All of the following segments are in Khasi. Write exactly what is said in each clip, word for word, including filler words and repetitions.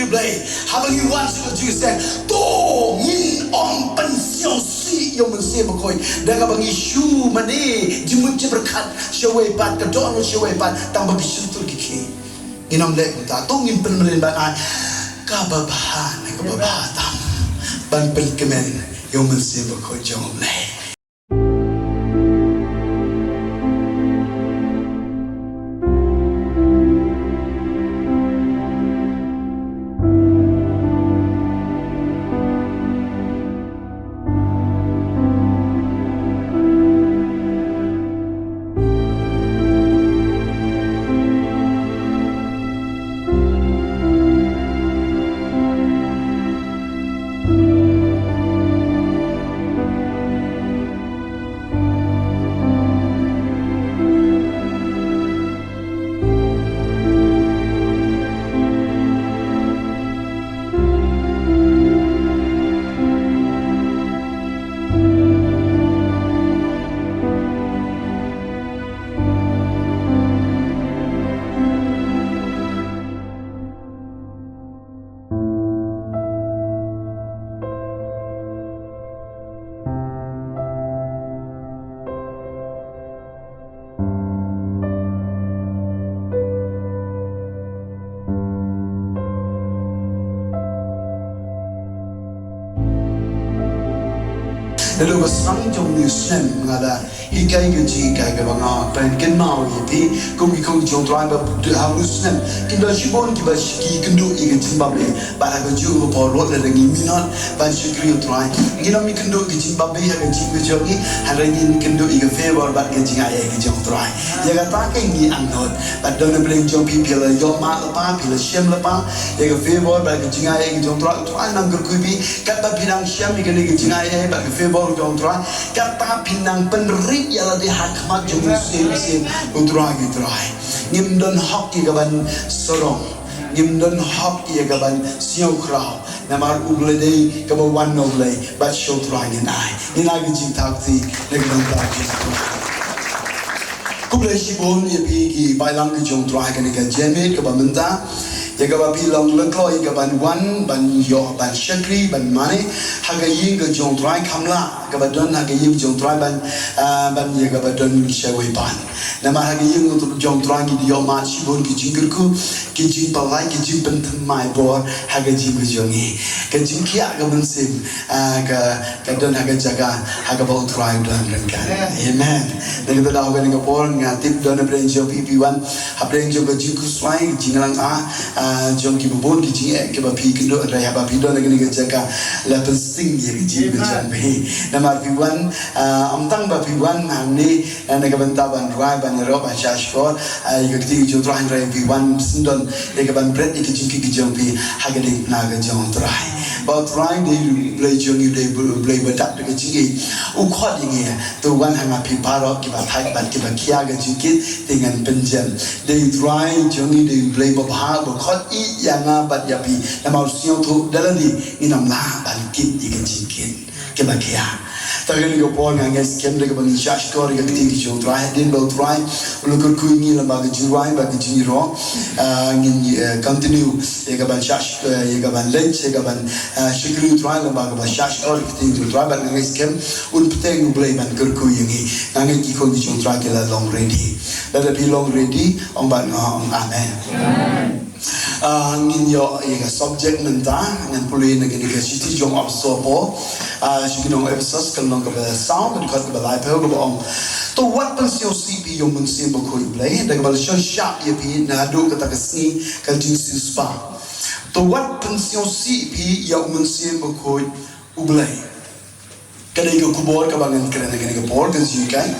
Blei, haba ngi wan sha ka jingïaseng, to ngin ym pynsngewsih ïa u Mynsiem Bakhuid. Da kaba ngi shu mane jingmut jingpyrkhat sha wei pat, ka dohnud sha wei pat, tang ba ki shyntur ki khie. Ngin ym leh kumta, to ngin pynmlien ban ai kaba bha na kaba bha tam, ban pynkmen ïa u Mynsiem Bakhuid jong U Blei. Naduh ba sdang jong une u snem nga la hikai ka jinghikai kaba nga pynkynmaw ïa phi kum ki khun jong U Trai ba ha une u snem kin don shibun kiba ki kynduh ïa ka jingbam eh. Bad ha kajuh ka por ruh lada ngi minot ban shakri U Trai, ngin ym ïakynduh ïa ka jingbam eh ha ka jingim ka jong ngi, hynrei ngin kynduh ïa ka favor bad ka jingai eh ka jong U Trai. Ïa kata ka ngi angnud. Bad don na pdeng jong phi, phi la ïoh mad lypa, phi la shem lypa ïa ka favor bad ka jingai eh ka jong U Trai. U Trai un nang kyrkhu ïa phi katba phi nang shem ïa kane ka jingai eh bad ka favor jong U Trai. Katba phi nang pynrit ïa lade ha khmat jong U Mynsiem Bakhuid U Trai ki trai. Ngim don hok ïa ka ban sarong. Ngim don hok ïa ka ban sngewkhraw. Namar U Blei dei kaba wan na U Blei bad sha U Trai ngin ai. Ngin ai ka jingthap kti na ka bynta jong U Trai. Khublei shibun ïa phi ki balang ki jong U Trai, kane ka janmiet kaba mynta, ïa kaba phi long lyngkot ïa ka ban wan ban ïoh ban shakri ban mane ha ka ïing ka jong U Trai, kham lah kaba don ha ka ïing ka jong U Trai ban, ah, ban ïa kaba don shawei pat. Namar ha ka ïing ka jong U Trai ngi ïoh mad shibun ki jingkyrkhu, ki jingpalai, ki jingpynthymmai bor ha ka jingim ka jong ngi. Ka jingkhiah ka mynsiem, ah, ka, ka don ha ka jaka ha kaba U Trai u don ryngkat. Amen. Na kata daw kane ka por nga tip don na pdeng jong phi, phi wan ha pdeng jong ka jingkhuslai, ka jinglang ah, ah, jong kiba bun ki jingeh kiba phi kynduh, hynrei haba phi don ha kane ka jaka la pynsting ïa ka jingim ka jong phi. Namar phi wan, ah, ym tang ba phi wan hangne na ka bynta ban rwai, ban ïaroh, ban shahshkor, ah, ïa ka ktien ka jong U Trai, hynrei phi wan syndon ïa ka ban bret ïa ka jingkit ka jong phi ha ka diengphna ka jong U Trai. Ba U Trai dei U Blei jong ngi, dei U Blei ba dap da ka jingïeit. U khot ïa ngi, to wan ha nga phi baroh kiba thait bad kiba khia ka jingkit, te ngan pynjem. Dei U Trai jong ngi, dei U Blei babha, ba khot ïa nga bad ïa phi. Namar u sngewthuh da lade ngin ym lah ban kit ïa ka jingkit kaba khia. Te ha kane ka por nga ngeit skhem da kaba ngin shahshkor ïa ka ktien ka jong U Trai, hadien ba U Trai u la kyrkhu ïa ngi lyngba ka jingrwai bad ka jingïaroh, ah, ngin, eh, continue ïa ka ban shah, eh, ïa ka ban leit, ïa ka ban, ah, shakri U Trai lyngba kaba shahshkor ïa ka ktien ka jong U Trai, bad nga ngeit skhem un bteng U Blei ban kyrkhu ïa ngi. Nga ngeit ki khun ki jong U Trai ki la long ready. Lada phi long ready, ong bad nga, ong amen. Amen. Ah, ngin ïoh ïa ka subject mynta, ngan pule na kane ka shithi jong u Apostol Paul, ah, sha ki nong Ephesos, ka lynnong kaba saw, ka dkhot kaba laiphew, kaba ong: To wat pynsngewsih phi ïa u Mynsiem Bakhuid U Blei, da kaba la shon shah ïa phi naduh kata ka sngi ka jingsiewspah. To wat pynsngewsih phi ïa u Mynsiem Bakhuid U Blei. Ka dei ka khubor kaba ngan kren ha kane ka por, ka jinghikai.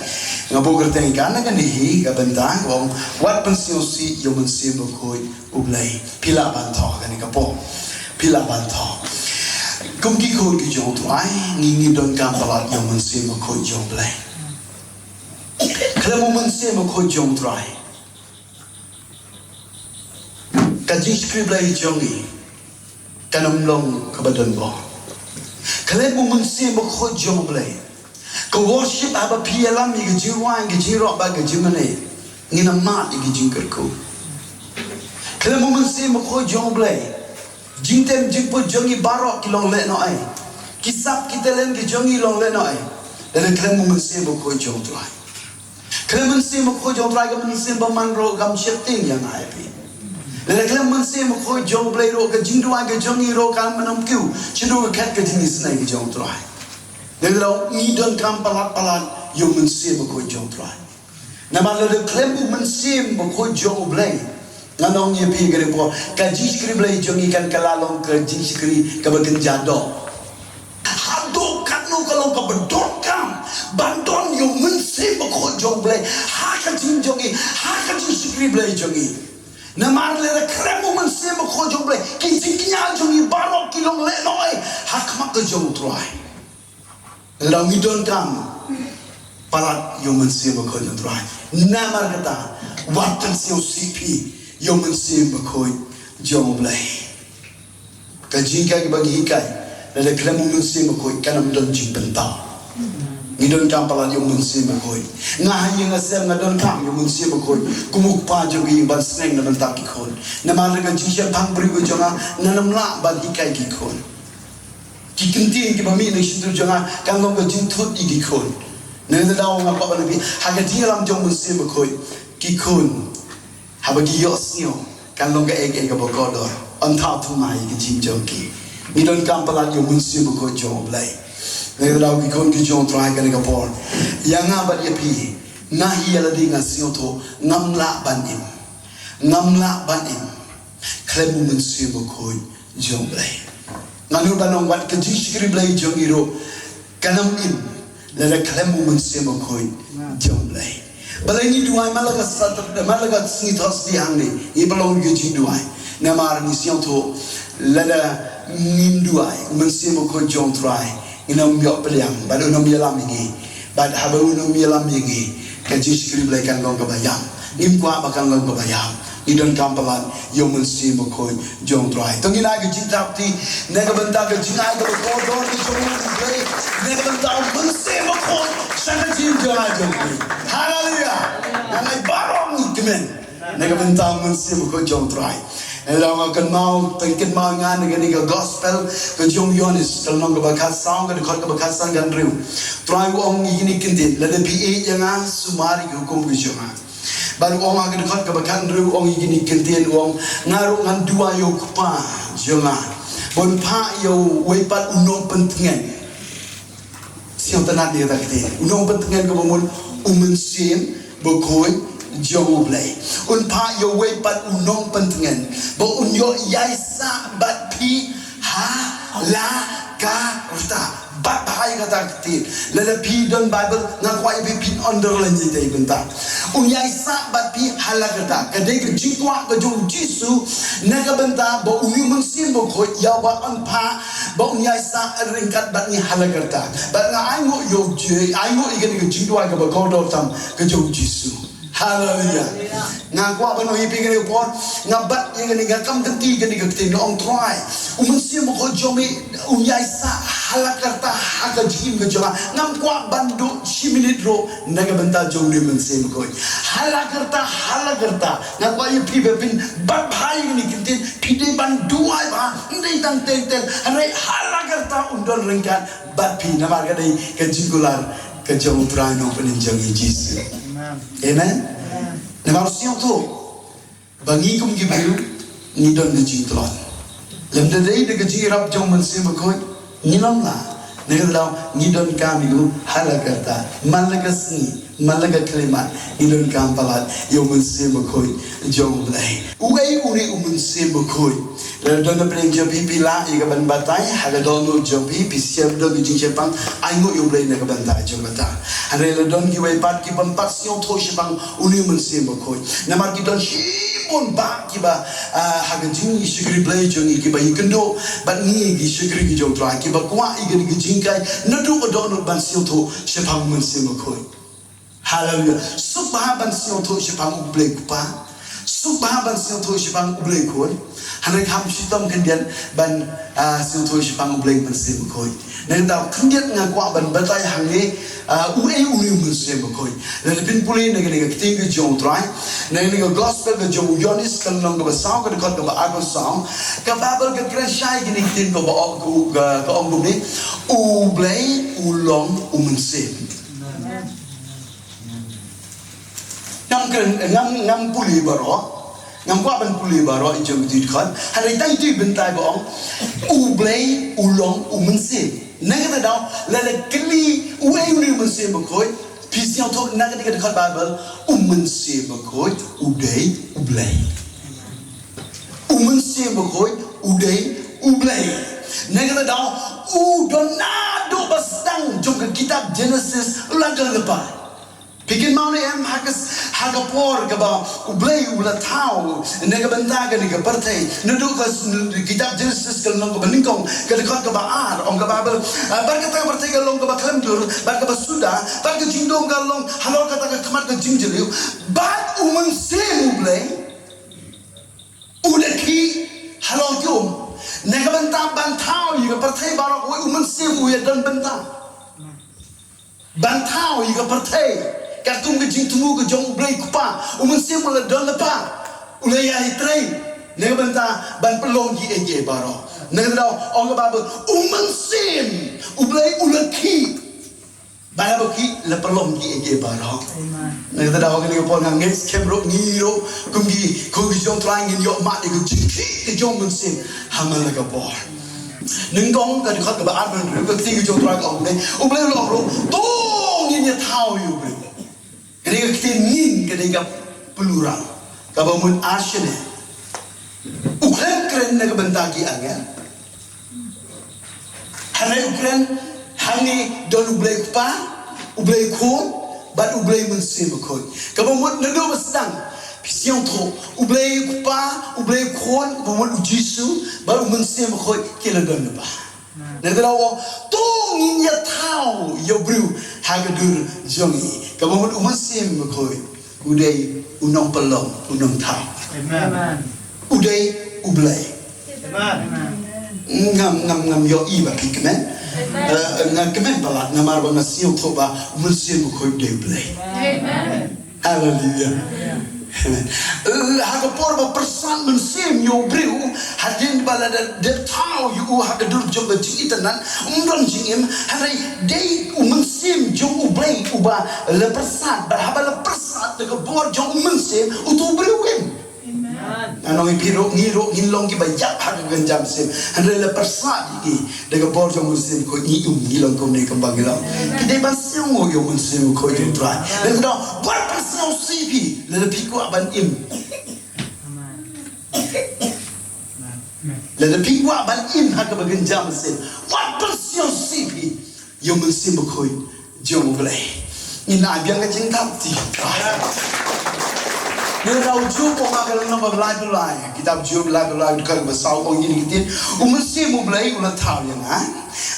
Nga buh kyrteng ïa ka na kane hi ka bynta, ong: Wat pynsngewsih ïa u Mynsiem Bakhuid U Blei. Phi lah ban thoh ha kane ka por. Phi lah ban thoh. Kum ki khun ki jong U Trai, ngi, ngi donkam palat ïa u Mynsiem Bakhuid jong U Blei. Khlem u Mynsiem Bakhuid jong U Trai, ka jingshakri Blei jong ngi kan ym long kaba don bor. Khlem u Mynsiem Bakhuid jong U Blei, ka worship, haba phi ïalam ïa ka jingrwai, ka jingïaroh bad ka jingmane, ngin ym mad ïa ka jingkyrkhu. Khlem u Mynsiem Bakhuid jong U Blei, Jingtem jingput jong ngi baroh ki long lehnohei. Ki sap ki talent ki jong ngi long lehnohei. Lada khlem u Mynsiem Bakhuid jong u Trai. Khlem Mynsiem Bakhuid jong u Trai, ka mynsiem ba man ruh kam sheptieng ïa nga ïa phi. Lada khlem Mynsiem Bakhuid jong u Blei ruh, ka jingduwai ka jong ngi ruh kan ym kiew shaduh ka khet ka jingisynei ka jong u Trai. Lada ngi donkam palat palat ïa u Mynsiem Bakhuid jong u Trai. Namar lada khlem u Mynsiem Bakhuid jong u Blei, ngan ong ïa phi kane por, ka jingshakri Blei jong ngi kan kylla long ka jingshakri kaba kynja doh. Haduh katno ka long kaba donkam ban don ïa u Mynsiem Bakhuid jong u Blei ha ka jingim jong ngi, ha ka jingshakri Blei jong ngi. Namar lada khlem u Mynsiem Bakhuid jong u Blei, ki jingkñia jong ngi baroh ki long lehnohei ha khmat ka jong u Trai. Lada ngi donkam palat ïa u Mynsiem Bakhuid jong u Trai. Namar kata, wat pynsngewsih phi ïa u Mynsiem Bakhuid jong u Blei. Ka jinghikai kaba ngi hikai, lada khlem u Mynsiem Bakhuid kan ym don jingpyntaw. Ngi donkam palat ïa u Mynsiem Bakhuid. Nga ha ïing ha sem nga donkam ïa u Mynsiem Bakhuid kum u kpa jong ngi ban sneng na bynta ki khun. Namar da ka jingshemphang briew ka jong nga, ngan ym lah ban hikai ki khun. Ki ktien kiba mih na shyntur jong nga kan long ka jingthut ïa ki khun. Nangta daw nga kwah ban ong ïa phi, ha ka jingïalam jong u Mynsiem Bakhuid, ki khun haba ki ïohsngew kan long kaei kaei kaba kordor. Yn thaw thymmai ïa ka jingim jong ki. Ngi donkam palat ïa u Mynsiem Bakhuid jong u Blei. Nangta daw ki khun ki jong u Trai kane ka por, ïa nga bad ïa phi, nga hi ïa lade nga sngewthuh ngam lah ban im. Ngam lah ban im khlem u Mynsiem Bakhuid jong u Blei. Ngan ïoh ban ong wat ka jingshakri Blei jong ngi ruh kan ym im lada khlem u Mynsiem Bakhuid jong u Blei. Balei ngi duwai man la ka Saturday, man la ka sngi Thursday hangne, ngi pynlong ka jingduwai? Namar ngi sngewthuh lada ngim duwai, u Mynsiem Bakhuid jong u Trai, ngin ym ïoh pdiang bad un ym ïalam ïa ngi. Bad haba un ym ïalam ïa ngi, ka jingshakri Blei kan long kaba ïam. Ngim kwah ba kan long kaba ïam. Ngi donkam palat ïa u Mynsiem Bakhuid jong u Trai. To ngin ai ka jingthap kti na ka bynta ka jingai kaba kordor ka jong u Blei, na ka bynta u Mynsiem Bakhuid sha ka jingim jong nga jong phi. Haleluya. Nga ai baroh ngi kmen na ka bynta u Mynsiem Bakhuid jong u Trai. Nangta nga kynmaw, pynkynmaw ïa nga na kane ka gospel ka jong u Ïoannis, ka lynnong kaba khatsaw, ka dkhot kaba khatsan khathynriew. U Trai u ong ïa kine ki ktien, lada phi ïeit ïa nga, sumar ïa ki hukum ka jong nga. Bad u ong ha ka dkhot kaba khathynriew, u ong ïa kine ki ktien, u ong, nga ruh ngan duwai ïa u Kpa jong nga, ba un phah ïa uwei pat u nongpyntngen. Sngewtynnad ïa kata ka ktien. U nongpyntngen kaba mut u Mynsiem Bakhuid jong u Blei. Un phah ïa uwei pat u nongpyntngen ba un ïoh ïaisah bad phi ha la ka rta. Bat bha ïa kata ka ktien. Lada phi don Baibl, nga kwah ïa phi phin underline ïa kata ka bynta. Un ïaisah bad phi ha la ka rta. Ka dei ka jingkwah ka jong u Jisu na ka bynta ba une u Mynsiem Bakhuid ïa uba un phah ba un ïaisah ryngkat bad ngi ha la ka rta. Bad nga ainguh ïa u Je-, ainguh ïa kane ka jingduwai kaba kordor tam ka jong u Jisu. Haleluya. Nga kwah ban ong ïa phi kane ka por, nga bat ïa kane, nga kam kynti ïa kane ka ktien, nga ong Trai, u Mynsiem Bakhuid jong me un ïaisah ha la ka rta ha ka jingim ka jong nga. Ngam kwah ban duh shi minit ruh na ka bynta jong une u Mynsiem Bakhuid. Ha la ka rta, ha la ka rta. Nga kwah ïa phi ba phin bat bha ïa kane ka ktien, phi dei ban duwai bha, ym dei tang teng teng, hynrei ha la ka rta un don ryngkat bad phi, namar ka dei ka jingkular ka jong u Trai Nongpynim jong ngi Jisu. Amen. Amen. Namar sngewthuh ba ngi kum ki briew ngi don ka jingtlot. Lymda dei da ka jingïarap jong u Mynsiem Bakhuid ngin ym lah. Na kata ka daw ngi donkam ïa u ha la ka rta, man la ka sngi, man la ka khyllipmat, ngi donkam palat ïa u Mynsiem Bakhuid jong u Blei. Uei une u Mynsiem Bakhuid? Lada don na pdeng jong phi, phi lah ïa ka ban batai ha ka dohnud jong phi, phi shem don ka jingshemphang, ainguh ïa u Blei na ka bynta jong kata. Hynrei la don kiwei pat ki bym pat sngewthuh shaphang une u Mynsiem Bakhuid. Namar ki don shibun bah kiba, ah, ha ka jingshakri Blei jong ngi kiba ïakynduh bad ngi ki shakri ki jong u Trai, kiba kwah ïa kane ka jinghikai naduh ka dohnud ban sngewthuh shaphang u Mynsiem Bakhuid. Haleluya. Suk bha ban sngewthuh shaphang u Blei Kpa. Suk bha ban sngewthuh shaphang u Blei Khun. Hynrei kam shitom khyndiat ban, ah, sngewthuh shaphang U Blei Mynsiem Bakhuid. Nangta khyndiat nga kwah ban batai hangne, ah, uei une u Mynsiem Bakhuid. Lada phin pule na kane ka ktien ka jong U Trai, na kane ka gospel ka jong u Ïoannis ka lynnong kaba saw ka dkhot kaba arphew saw, ka Baibl ka kren shai kine ki ktien kaba ong, ka, ka, ka ong kumne, U Blei u long u Mynsiem. Ngam kren, ngam, ngam pule baroh, ngam kwah ban pule baroh i jong ki dkhot. Hynrei tang ito i bynta ba ong, U Blei u long u Mynsiem. Na kata daw, lada kylli uei une u Mynsiem Bakhuid, phi sngewthuh na kata ka dkhot Baibl, u Mynsiem Bakhuid u dei U Blei. U Mynsiem Bakhuid u dei U Blei. Na kata daw, u don naduh ba sdang jong ka kitab Genesis u la don lypa. Phi kynmaw ne em, ha ka, ha ka por kaba U Blei u la thaw na ka bynta kane ka pyrthei. Naduh ka s-, kitab Genesis ka lynnong kaba nyngkong, ka dkhot kaba ar, ong ka Baibl, ah, bad kata ka pyrthei ka long kaba khlem jur, bad kaba suda, bad ka jingdum ka long halor kata ka khmat ka jingjylliew, bad u Mynsiem U Blei u da khih halor ki um. Na ka bynta ban thaw ïa ka pyrthei baroh, u Mynsiem u ïa don bynta ban thaw ïa ka pyrthei. Katkum ka jingthmu ka jong U Blei Kpa, u Mynsiem u la don lypa, u la ïai trei na ka bynta ban pynlong kiei kiei baroh. Na kata daw ong ka Baibl, u Mynsiem U Blei u la khih. Bad haba khih la pynlong kiei kiei baroh. Amen. Na kata daw kane ka por nga ngeit skhem ruh ngi ruh kum ki, kum ki jong Trai ngin ïoh mad ïa ka jingkhih ka jong u Mynsiem ha man la ka por. Nyngkong ka dkhot kaba arphew hynriew, ka ktien ka jong Trai ka ong ne, U Blei u la ong ruh, to ngin ïa thaw ïa u briew. Kane ka ktien ngin ka dei ka plural, kaba mut ar shane. U kren kren na ka bynta ki angel. Hynrei u kren hangne don U Blei Kpa, U Blei Khun, bad U Blei Mynsiem Bakhuid. Kaba mut naduh ba sdang, phi sngewthuh, U Blei Kpa, U Blei Khun, kaba mut u Jisu, bad U Mynsiem Bakhuid ki la don lypa. Na kata daw, to ngin ïa thaw ïa u briew ha ka dur jong ngi. Kaba mut u Mynsiem Bakhuid u dei u nongpynlong, u nongthaw. Amen. U dei U Blei. Amen. Ngam, ngam, ngam ïohi ba phi kmen. Amen. Eh, nga kmen palat namar ba nga sngewthuh ba u Mynsiem Bakhuid u dei U Blei. Amen. Haleluia. Amen. Eh, ha ka por ba pyrsad mynsiem ïa u briew, hadien ba la dep thaw ïa u ha ka dur jong ka jingitynnad, ym don jingim, hynrei dei u Mynsiem jong U Blei uba la pyrsad, bad haba la pyrsad da ka bor jong u Mynsiem, uto u briew u im. Amen. Nga ong ïa phi ruh, ngi ruh ngin long kiba ïap ha ka kynja mynsiem, hynrei la pyrsad ïa ngi da ka bor jong u Mynsiem Bakhuid, ngi im, ngi long kumne kumba ngi long. Ki dei ban sngewnguh ïa u Mynsiem Bakhuid jong u Trai. Dei ban, wat pynsngewsih phi lada phi kwah ban im. Lada phi kwah ban im ha kaba kynja mynsiem, wat pynsngewsih phi ïa u Mynsiem Bakhuid jong U Blei. Ngin ai biang ka jingthap ti. Ngi la dau Job, ong ka lynnong ba laiphew lai, kitab Job laiphew lai, dkhot ba saw, ong ïa kine ki ktien: U Mynsiem U Blei u la thaw ïa nga,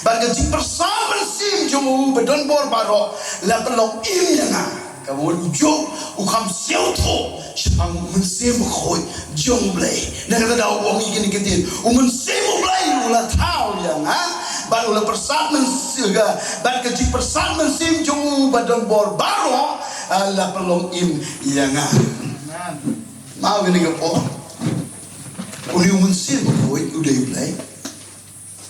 bad ka jingpyrsad mynsiem jong u ba don bor baroh la pynlong im ïa nga. Kaba mut u Job u kham sngewthuh shaphang u Mynsiem Bakhuid jong U Blei. Na kata daw u ong ïa kine ki ktien: U Mynsiem U Blei u la thaw ïa nga, bad u la pyrsad mynsiem, bad ka jingpyrsad mynsiem jong u ba don bor baroh, ah, la pynlong im ïa nga. Amen. Mawei kane ka por, une u Mynsiem Bakhuid u dei U Blei.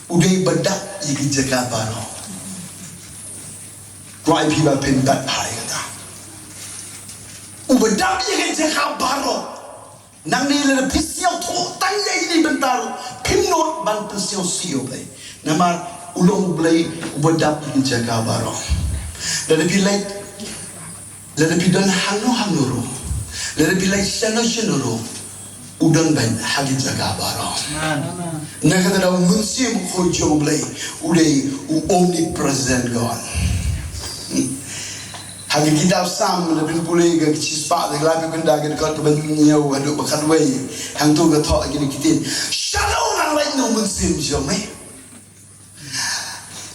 U dei uba dap ïa ki jaka baroh. Kwah ïa phi ba phin bat ha ïa kata. Uba dap ïa ki jaka baroh. Nangne lada phi sngewthuh tang ïa ine i bynta ruh, phim nud ban pynsngewsih ïa U Blei. Namar u long U Blei uba dap ïa ki jaka baroh. Lada phi leit Lada phi don hangno hangno ruh, lada phi leit shano shano ruh, u don beit ha ki jaka baroh. Amen. Na kata daw u Mynsiem Bakhuid jong U Blei u dei u omnipresent God. Hmm. Ha ka kitab Salm, lada phin pule ka shispah, ka laiphew khyndai, ka dkhot kaba hynñiew haduh ba khatwei, hangto ka thoh ïa kine ki ktien: Shano ngan leit na u Mynsiem jong me?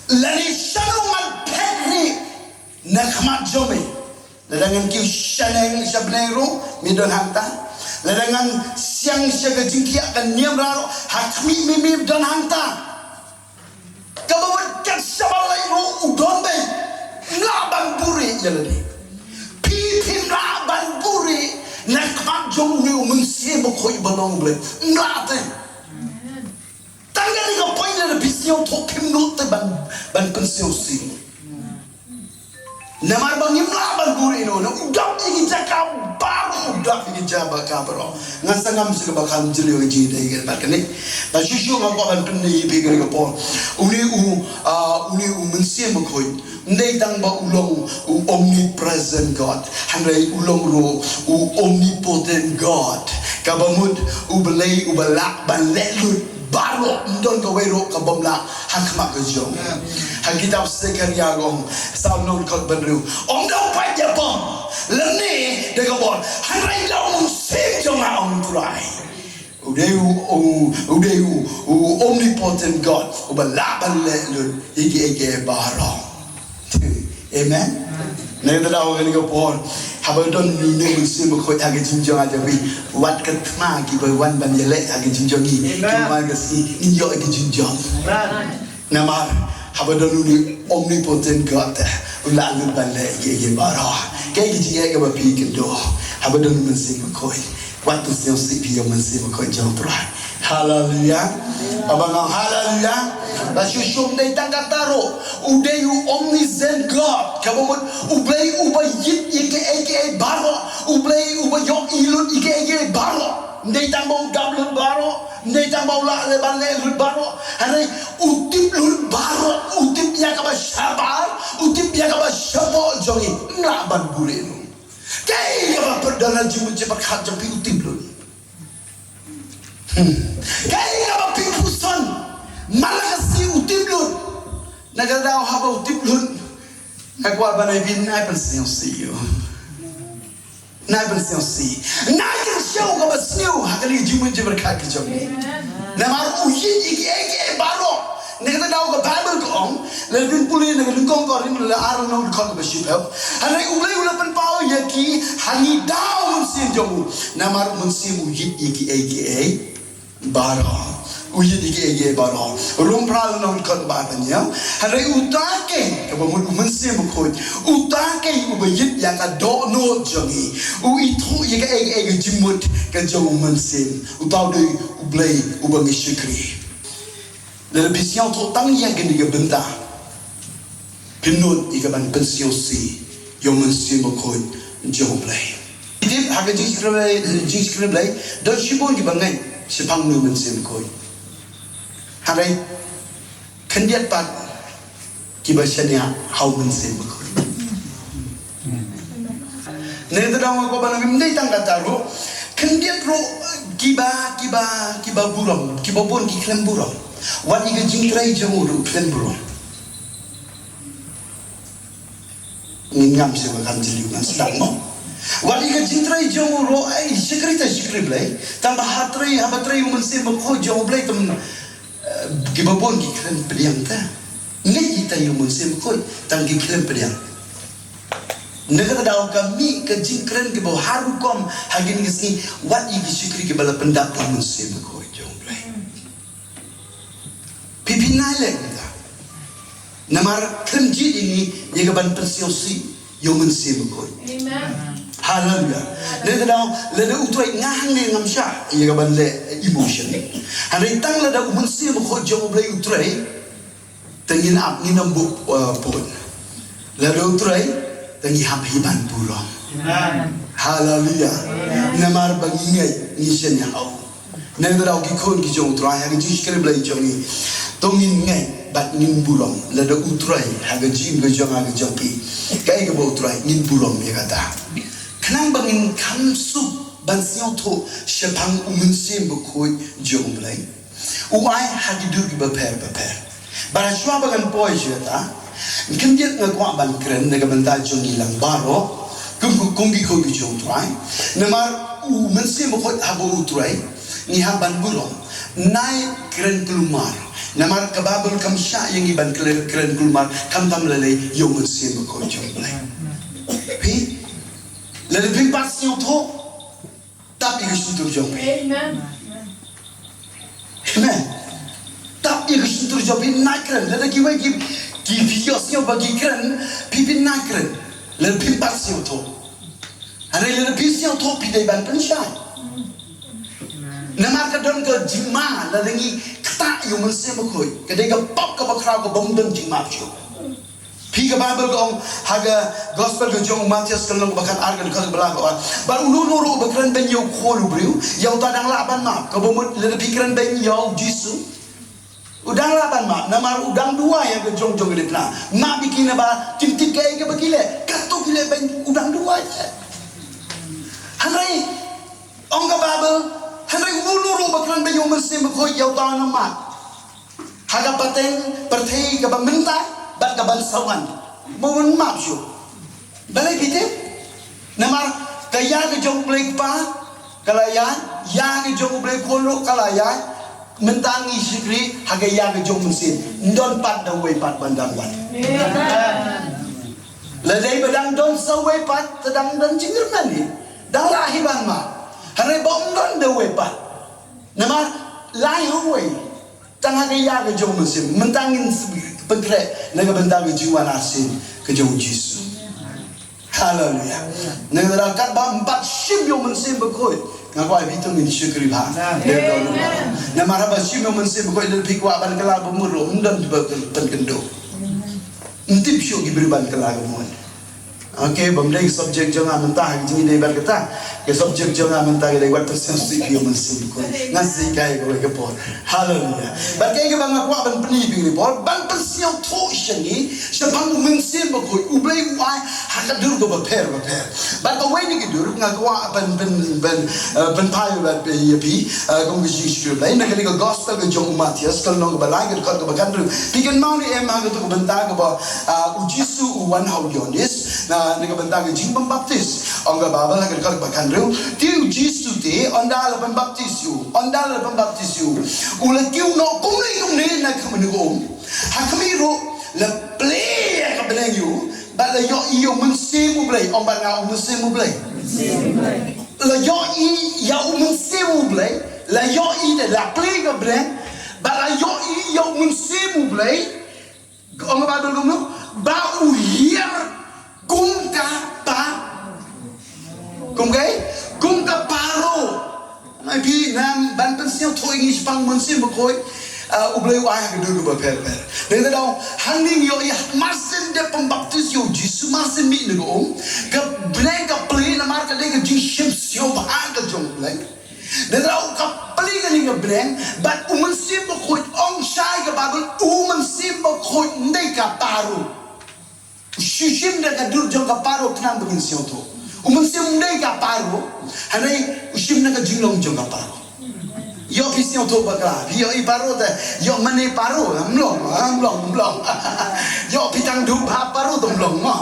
Lane shano ngan phet rieh na khmat jong me? Lada ngan kiew shaneng sha bneng ruh, me don hangta. Lada ngan siang sha ka jingkhiah ka niam rah ruh, ha khmih mimim don hangta. Kaba wat kat shaba lai ruh u don beit. Ym lah ban buhrieh ïa lade. Phi phim lah ban buhrieh na khmat jong une u Mynsiem Bakhuid ba long U Blei. Ym lah te. Tang kane ka point lada phi sngewthuh phim nud te ban, ban pynsngewsih. Namar ba ngim lah ban buhrieh noh, u dap ïa ki jaka baroh, u dap ïa ki jaka baroh. Ngan sa ngam sha kaba kham jylliew ïa ka jingïadei bad kane. Te shuh shuh nga kwah ban pyni ïa phi kane ka por. Une u, ah, une u Mynsiem Bakhuid. Ym dei tang ba u long u omnipresent God. Hynrei u long ruh u omnipotent God. Kaba mut U Blei uba lah ban leh lut baroh, ym don kawei ruh ka bym lah ha khmat ka jong. Ha kitab Sekharia ka ong, Salm nongkhot ba hynriew, ym da u paid ïa bom lane da ka bor, hynrei da u Mynsiem jong nga, ong U Trai. U dei u, u, u dei u, u omnipotent God uba lah ban leh lut ïa kiei kiei baroh. Amen. Na kata daw kane ka por, haba don une u Mynsiem Bakhuid ha ka jingim jong nga jong phi, wat ka thma kiba wan ban ïaleh ha ka jingim jong ngi. Amen. Kiba wan ka sngi, ngin ïoh ïa ka jingjop. Amen. Namar haba don une u omnipotent God, u lah lut ban leh ïa kiei kiei baroh. Kaei ka jingeh kaba phi kynduh? Haba don u Mynsiem Bakhuid, wat pynsngewsih phi ïa u Mynsiem Bakhuid jong U Trai. Haleluya. Haba nga ong haleluya, la shu shu, ym dei tang kata ruh, u dei u omniscient God. Kaba mut U Blei uba ïeit ïa kiei kiei baroh, U Blei uba ïohi lut ïa kiei kiei baroh. Ym dei tang ba u dap lut baroh, ym dei tang ba u lah leh ban leh lut baroh. Hynrei u tip lut baroh, u tip ïa kaba shabar, u tip ïa kaba shapoh jong ngi. Ym lah ban buhrieh noh. Kaei kaba pyrshah na jingmut jingpyrkhat jong phi, u tip lut. Hmm. Kaei kaba phi puson man la ka sngi, u tip lut. Na kata daw haba u tip lut, nga kwah ban ai phi, nai pynsngewsih ïa u. Nai pynsngewsih. Nai kyrsiew kaba sniew ha kane ka jingmut jingpyrkhat ka jong ngi. Namar u ïeit ïa kiei kiei baroh. Na kata daw ka Baibl ka ong, lada phin pule na ka Nyngkong Korinth lynnong ar, lynnong dkhot kaba shiphew, hynrei U Blei u la pynpaw ïa ki ha ngi da u Mynsiem jong u. Namar u Mynsiem u ïeit ïa kiei kiei baroh. U ïeit ïa kiei kiei baroh. Rom phra, lynnong dkhot kaba arphew hynñiew. Hynrei uta keiñ, kaba mut u Mynsiem Bakhuid, uta keiñ uba ïeit ïa ka dohnud jong ngi. U ithuh ïa kaei kaei ka jingmut ka jong u Mynsiem. Uta u dei U Blei uba ngi shakri. Lada phi sngewthuh tang ïa kane ka bynta, phin nud ïa ka ban pynsngewsih ïa u Mynsiem Bakhuid jong U Blei. Phi tip ha ka jingshakri Blei, jingshakri Blei, don shibun kiba ngeit shaphang une u Mynsiem Bakhuid. Hynrei khyndiat pat kiba shaniah ha u Mynsiem Bakhuid. Nangta dang nga kwah ban ong, ym dei tang kata ruh, khyndiat ruh kiba, kiba, kiba burom, kiba bun ki khlem burom. Wat ïa ka jingtrei jong u ruh khlem burom. Ngin ngam sha ba kan jylliew, ngan sdang mo. Wat ïa ka jingtrei jong u ruh, ai, shakri te shakri Blei. Tang ba ha trei, haba trei u Mynsiem Bakhuid jong u Blei, tang, eh, kiba bun ki khlem pdiang te. Ngeit ïa u Mynsiem Bakhuid, tang ki khlem pdiang. Na kata daw ka mih ka jingkren kaba ha rukom ha kine ki sngi, wat ïa ki shakri kiba la pyndap da u Mynsiem Bakhuid jong u Blei. Phi, phi nai leh kumta. Namar khlem jied ïa ngi ïa ka ban pynsngewsih ïa u Mynsiem Bakhuid. Amen. Haleluya. Nangta daw lada u Trai, nga hangne ngam shah ïa ka ban leh emotion. Hynrei tang lada u Mynsiem Bakhuid jong u Blei u trei, te ngin ap, ngin ym buh, uh, pun. Lada u trei, te ngi hap hi ban burom. Amen. Haleluya. Amen. Namar ba ngi ngeit, ngi shaniah ha u. Nangta daw ki khun ki jong u Trai, ha ka jingshakri Blei jong ngi, to ngin ngeit bad ngin burom. Lada u trei ha ka jingim ka jong nga ka jong phi, kaei kaba u trei, ngin burom ïa kata. Khnang ba ngin kham suk ban sngewthuh shaphang u Mynsiem Bakhuid jong u Blei. U ai ha ki dur kiba pher bapher. Bad shuwa ba ngan poi sha kata, khyndiat nga kwah ban kren na ka bynta jong ngi lang baroh kum, kum, kum ki khun ki jong u Trai. Namar u Mynsiem Bakhuid haba u trei, ngi hap ban burom. Nai kren kulmar. Namar ka Baibl kam shah ïa ngi ban kren, kren kulmar, khamtam lei lei ïa u Mynsiem Bakhuid jong u Blei. Phi, lada phim pat sngewthuh, tap ïa ka shyntur jong phi. Amen. Amen. Tap ïa ka shyntur jong phi, nai kren. Lada kiwei ki, ki phi ïohsngew ba ki kren, phi phi nai kren. Lada phim pat sngewthuh. Hynrei lada phi sngewthuh phi dei ban pynshai. Namar ka don ka jingma lada ngi ktah ïa u Mynsiem Bakhuid. Ka dei ka pop kaba khraw kaba ym don jingmap shuh. Phi ka Baibl ka ong ha ka Gospel ka jong u Mathaios ka lynnong ba khatar ka dkhot ba lai ka ong, bad uno uno ruh uba kren beiñ ïa u Khun u briew, ïa uta dang lah ban map. Kaba mut lada phi kren beiñ ïa u Jisu, u dang lah ban map, namar u dang duwai ïa ka jong jong ka dei pynah. Map ïa ki naba kim tip kaei kaba ki leh, katto ki leh beiñ u dang duwai. Hynrei ong ka Baibl, hynrei uno uno ruh uba kren beiñ ïa u Mynsiem Bakhuid ïa uta nang map. Ha ka pateng pyrthei kaba mynta bad kaban sa wan. Mo ban map shuh. Balei phi tip? Namar ka ïa ka jong u Blei Kpa ka la ïaid, ïa ka jong u Blei Khun ruh ka la ïaid. Mynta ngi shakri ha ka ïa ka jong u Mynsiem. Ym don pat da uwei pat ban dang wan. Lada dei ba dang don sa uwei pat, te dang don jingkyrmen hi. Dang lah hi ban map. Hynrei ba ym don da uwei pat. Namar lai ha uwei. Tang ha ka ïa ka jong u Mynsiem. Mynta ngin pynkhreh na ka bynta ka jingwan arsien ka jong u Jisu. Haleluya. Nangta katba ym pat shim ïa u Mynsiem Bakhuid, nga kwah ïa phi to ngin shakri bha. Amen. Namar haba shim ïa u Mynsiem Bakhuid lada phi kwah ban kylla ba mut ruh ym don ba pynkynduh. Ym tip shuh ki briew ban kylla ba mut. Okay, bym dei subject jong nga mynta, ha ka jingïadei bad kata. Ka subject jong nga mynta ka dei wat pynshong sih ïa u Mynsiem Bakhuid. Ngan sa hikai kawei ka por. Haleluya. Bad kaei kaba nga kwah ban pyni ïa phi kane ka por, ban pynsngewthuh sha ngi shaphang u Mynsiem Bakhuid, u Blei u ai ha ka dur kaba pher bapher. Bad kawei na ki dur nga kwah ban pyn, pyn, eh, pynpaw ïa phi, eh, kum ka jingsngewthuh Blei na kane ka Gospel ka jong u Mathaios ka lynnong kaba lai ka dkhot kaba khathynriew. Phi kynmaw ne em ha kato ka bynta kaba, ah, u Jisu u wan ha u Ïoannis na, na ka bynta ka jingpynbaptis. Ong ka Baibl ha ka dkhot kaba khathynriew, te u Jisu te ynda la pynbaptis ïa u, ynda la pynbaptis ïa u, u la kiew noh kumne kumne na ka mynsiem. Ha khmih ruh la plie ïa ka bneng ïa u bad la ïohi ïa u Mynsiem u Blei. Ong bad nga, u Mynsiem u Blei. La ïohi ïa u Mynsiem u Blei, la ïohi te la plie ïa ka bneng bad la ïohi ïa u Mynsiem u Blei. Ong ka Baibl kumno? Ba u hiar kum ka pa, kum kaei? Kum ka paro. Nai phi nang ban pynsngewthuh ïa ngi shaphang u Mynsiem Bakhuid, ah, u Blei u ai ha ka dur kaba pher bapher. Nangta dang hangne ngi ïohi, mar syn dep pynbaptis ïa u Jisu, mar syn mih na ka um, ka bneng ka plie namar ka dei ka jingshim sngewbha ka jong u Blei. Nangta dang ka plie kane ka bneng bad u Mynsiem Bakhuid, ong shai ka Baibl, u Mynsiem Bakhuid ym dei ka paro. U shu shim da ka dur jong ka paro khnang ba ngin sngewthuh. U Mynsiem ym dei ka paro, hynrei u shim na ka jinglong jong ka paro. Ïoh phi sngewthuh bakla, phi ïoh i paro te, ïoh mane paro, ym long, ym long, ym long. Ïoh phi tang duh bha paro te ym long mo.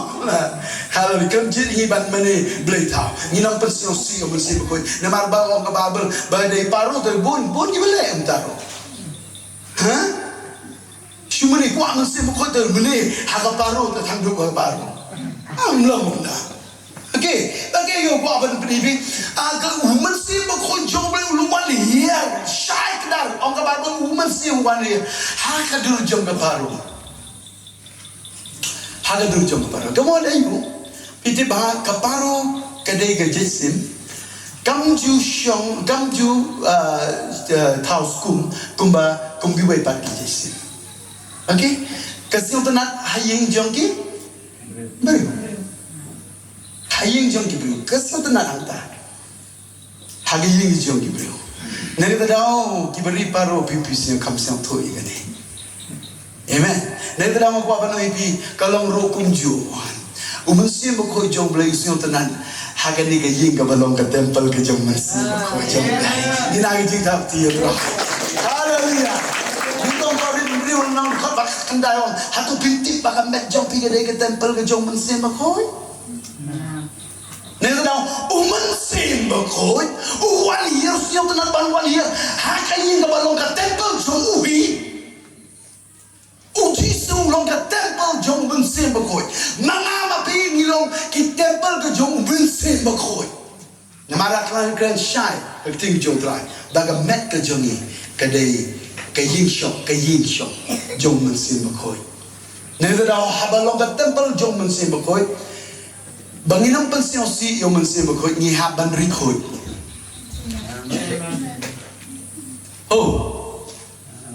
Haleluya, kam jin ngi ban mane blei thaw. Ngi nang pynsngewsih ïa u Mynsiem Bakhuid. Namar ba ong ka Baibl, ba dei paro te bun, bun ki ba leh ym taro. Ha? Shu mane kwah Mynsiem Bakhuid te mane ha ka paro te tang duh ha ka paro. Ym long kumta. Okay, okay, ïa u kwah ban pyni phi. Ah, ka u Mynsiem Bakhuid jong u Blei u wan hiar, shai kdar, ong ka Baibl u Mynsiem wan hiar ha ka dur jong ka paro. Ha ka dur jong ka paro. Ka mut aïu? Phi tip ba ka paro ka dei ka jaisim. Kam ju shong, kam ju, ah, ah, thaw skum kumba, kum kiwei pat ki jaisim. Okay? Ka sngewtynnat ha ïing jong ki briew. Ha ïing jong ki briew ka sngewtynnat hangta. Ha ka ïing jong ki briew. Na kata ka daw ki ba ri paro, phi, phi sngewkham sngewthuh ïa kane. Amen. Na kata ka daw nga kwah ban ong ïa phi, ka long ruh kumjuh. U Mynsiem Bakhuid jong u Blei u sngewtynnat ha kane ka ïing kaba long ka temple ka jong u Mynsiem Bakhuid jong u Blei. Ngi nang ïa jingthap kti ïa u Trai. Haleluya. Ngi tong ka rit briew nang khot ba ka khyndai ong, hato phi tip ba ka met jong phi ka dei ka temple ka jong u Mynsiem Bakhuid? Na kata ka daw u Mynsiem Bakhuid u wan hiar, u sngewtynnat ban wan hiar ha ka ïing kaba long ka temple jong u hi. U Jisu u long ka temple jong u Mynsiem Bakhuid. Ma nga ma phi ngi long ki temple ka jong u Mynsiem Bakhuid. Namar ka kren shai ka ktien jong U Trai ba ka met ka jong ngi ka dei ka ïing shoh, ka ïing shoh jong U Mynsiem Bakhuid. Ngi da daw haba long ka templ jong U Mynsiem Bakhuid, ba ngin ym pynsngewsih ïa U Mynsiem Bakhuid, ngi hap ban ri khuid. Oh.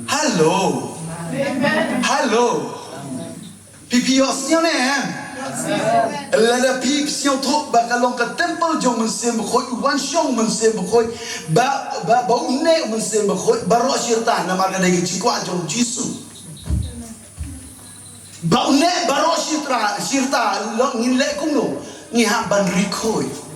Hello. Hello. Phi, phi ïohsngew ne em? Lada phi sngewthuh ba ka long ka templ jong U Mynsiem Bakhuid, u wan shong U Mynsiem Bakhuid, ba, ba, ba un neh U Mynsiem Bakhuid baroh shi rta, namar ka dei ka jingkwah jong U Jisu. Ba un neh baroh shi rta, shi rta, long ngin leh kumno? Ngi hap ban ri khuid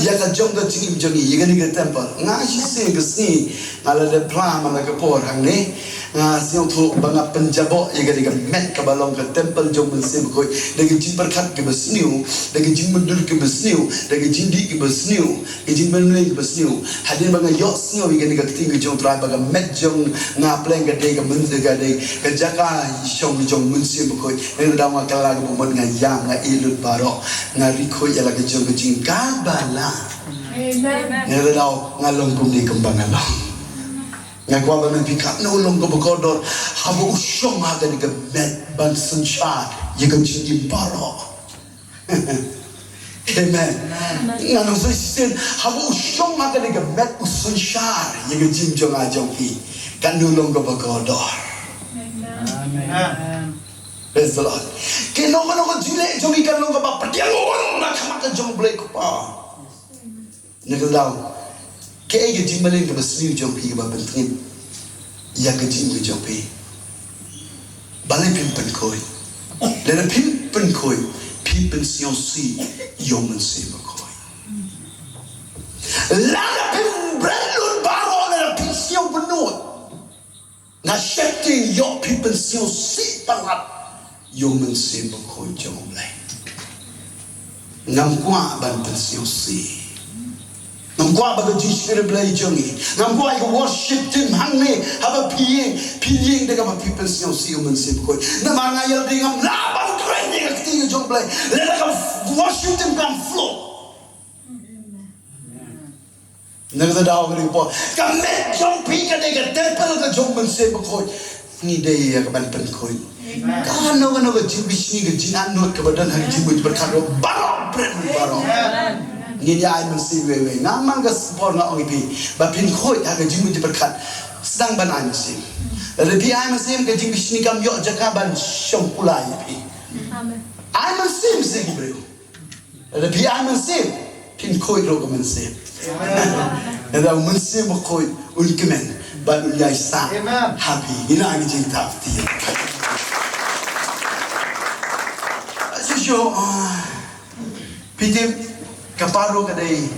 ïa ka jong ka jingim jong ngi, ïa kane ka templ. Nga shisien ka sngi nga la dep phla man la ka por hangne. Nga sngewthuh ba nga pynjaboh ïa kane ka met kaba long ka templ jong U Mynsiem Bakhuid da ka jingpyrkhat kaba sniew, da ka jingmyndur kaba sniew, da ka jingdih kaba sniew, ka jingpynlong kaba sniew. Hadien ba nga ïohsngew ïa kane ka ktien ka jong U Trai ba ka met jong nga pleng ka dei ka myn-, ka dei ka jaka shong jong U Mynsiem Bakhuid. Ngi da daw nga kylla kaba mut, nga ïam, nga ïeh lut baroh, nga ri khuid ïa la ka jong ka jingkyrkhu ba la. Amen. Ngi da daw nga long kumne kumba nga long. Nga kwah ban pyntip katno long kaba kordor haba u shong ha kane ka met ban synshar ïa ka jingim baroh. Amen. Nga nang sa shisien, haba u shong ha kane ka met u synshar ïa ka jingim jong nga jong phi, katno long kaba kordor. Amen. Praise the Lord. Kano kano ka jingleh jong ngi kan long kaba pdiang na khmat ka jong U Blei Kpa. Na ka daw, kaei ka jingmane kaba sniew jong phi kaba pyntngit ïa ka jingim ka jong phi? Balei phim pynkhuid? Lada phim pynkhuid, phim pynsngewsih ïa U Mynsiem Bakhuid. Lada phim bret lut baroh, lada phim sngew bynnud, nga sheptieng ïoh phi pynsngewsih palat ïa U Mynsiem Bakhuid jong U Blei. Ngam kwah ban pynsngewsih. Ngam kwah ba ka jingshakri Blei jong ngi, ngam kwah ïa ka worship team hangne haba phi ïeng, phi ïeng da kaba phi pynsngewsih ïa U Mynsiem Bakhuid. Namar nga ïa lade ngam lah ban kren ïa ka ktien jong U Blei lada ka worship team kam flow. Na kata daw ka dei por, ka met jong phi ka dei ka templ ka jong U Mynsiem Bakhuid. Ngi dei ïa ka ban pynkhuid. Amen. Kano kano ka jingbishni, ka jingangnud kaba don ha ka jingmut jingpyrkhat ruh, baroh bret baroh. Amen. Ngin ïa ai mynsiem wei wei. Nga man ka por nga ong ïa phi ba phin khuid ha ka jingmut jingpyrkhat, sdang ban ai mynsiem. Lada phi ai mynsiem, ka jingbishni kam ïoh jaka ban shong pula ïa phi. Amen. Ai mynsiem sha ki briew. Lada phi ai mynsiem, phin khuid ruh ka mynsiem. Amen. Lada U Mynsiem Bakhuid un kmen bad un ïaisah, amen, ha phi. Ïa nga ki jingtap ti. Shisha, ah, phi tip, ka Paro ka dei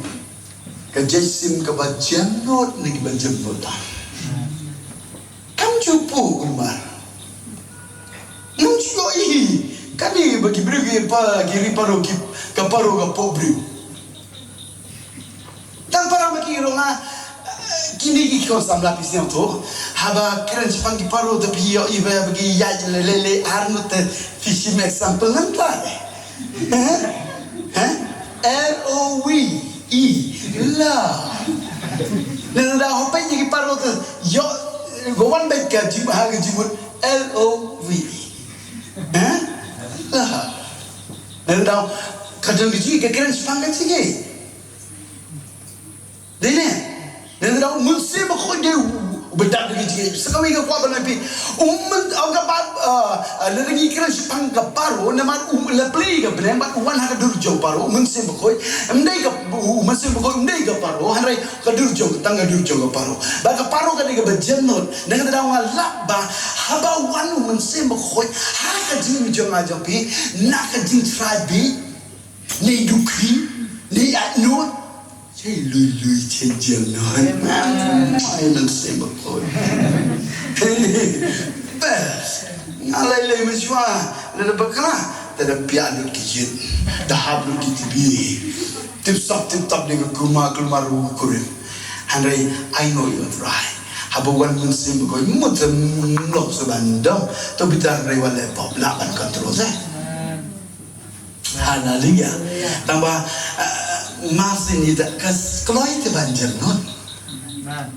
ka jaisim kaba jemnud na kiba jemnud tam. Kam ju pyrkhat kumno. Ngam ju ïohi. Kane ba ki briew ki pa, ki ri Paro ki, ka Paro ka pok briew. Tang para ba ki rong ah, eh, kine ki khon samla phi sngewthuh. Haba kren shaphang ki Paro te phi ïohi ba, ba ki ïaid leh leh leh ar ngut te phi shim example nangta. Eh? Eh? L O V E. Love. Lada hap peit ïa ki Paro te ïoh, ba wan beit ka jingmut ha ka jingmut L O V E. Eh? Love. Lada ka jong ki jingkren shaphang ka jingkren. Dei ne? Lada U Mynsiem Bakhuid dei u, u ba dap da ki jingkren. Sa kawei nga kwah ban ong ïa phi. U Myn-, ong ka ba, ah, ah, lada ngi kren shaphang ka Paro, namar u la plie ka bneng bad u wan ha ka dur jong Paro, U Mynsiem Bakhuid. Ym dei ka, u, U Mynsiem Bakhuid ym dei ka Paro, hynrei ka dur jong, tang ka dur jong ka Paro. Bad ka Paro ka dei kaba jemnud. Na kata daw nga lap ba haba wan U Mynsiem Bakhuid ha ka jingim jong nga jong phi, na ka jingtrai bit, ne dukhi, ne ïaid nud, Che lui lui che jel noh. Amen. Ai Mynsiem Bakhuid. Best. Nga lai lai mynshuwa. Lada bakla, lada biang lut ki jit, da hap lut ki tibi. Tip sap tip tap dei ka kulmar kulmar ruh kurim. Hynrei ai no ïa U Trai. Haba wan Mynsiem Bakhuid mut sa mlok sa ban dom. To bitar rei wan leh pop lah ban control sa. Haleluya. Tang ba, eh, Marsien ïa ka kloi te ban jyrngut. Amen.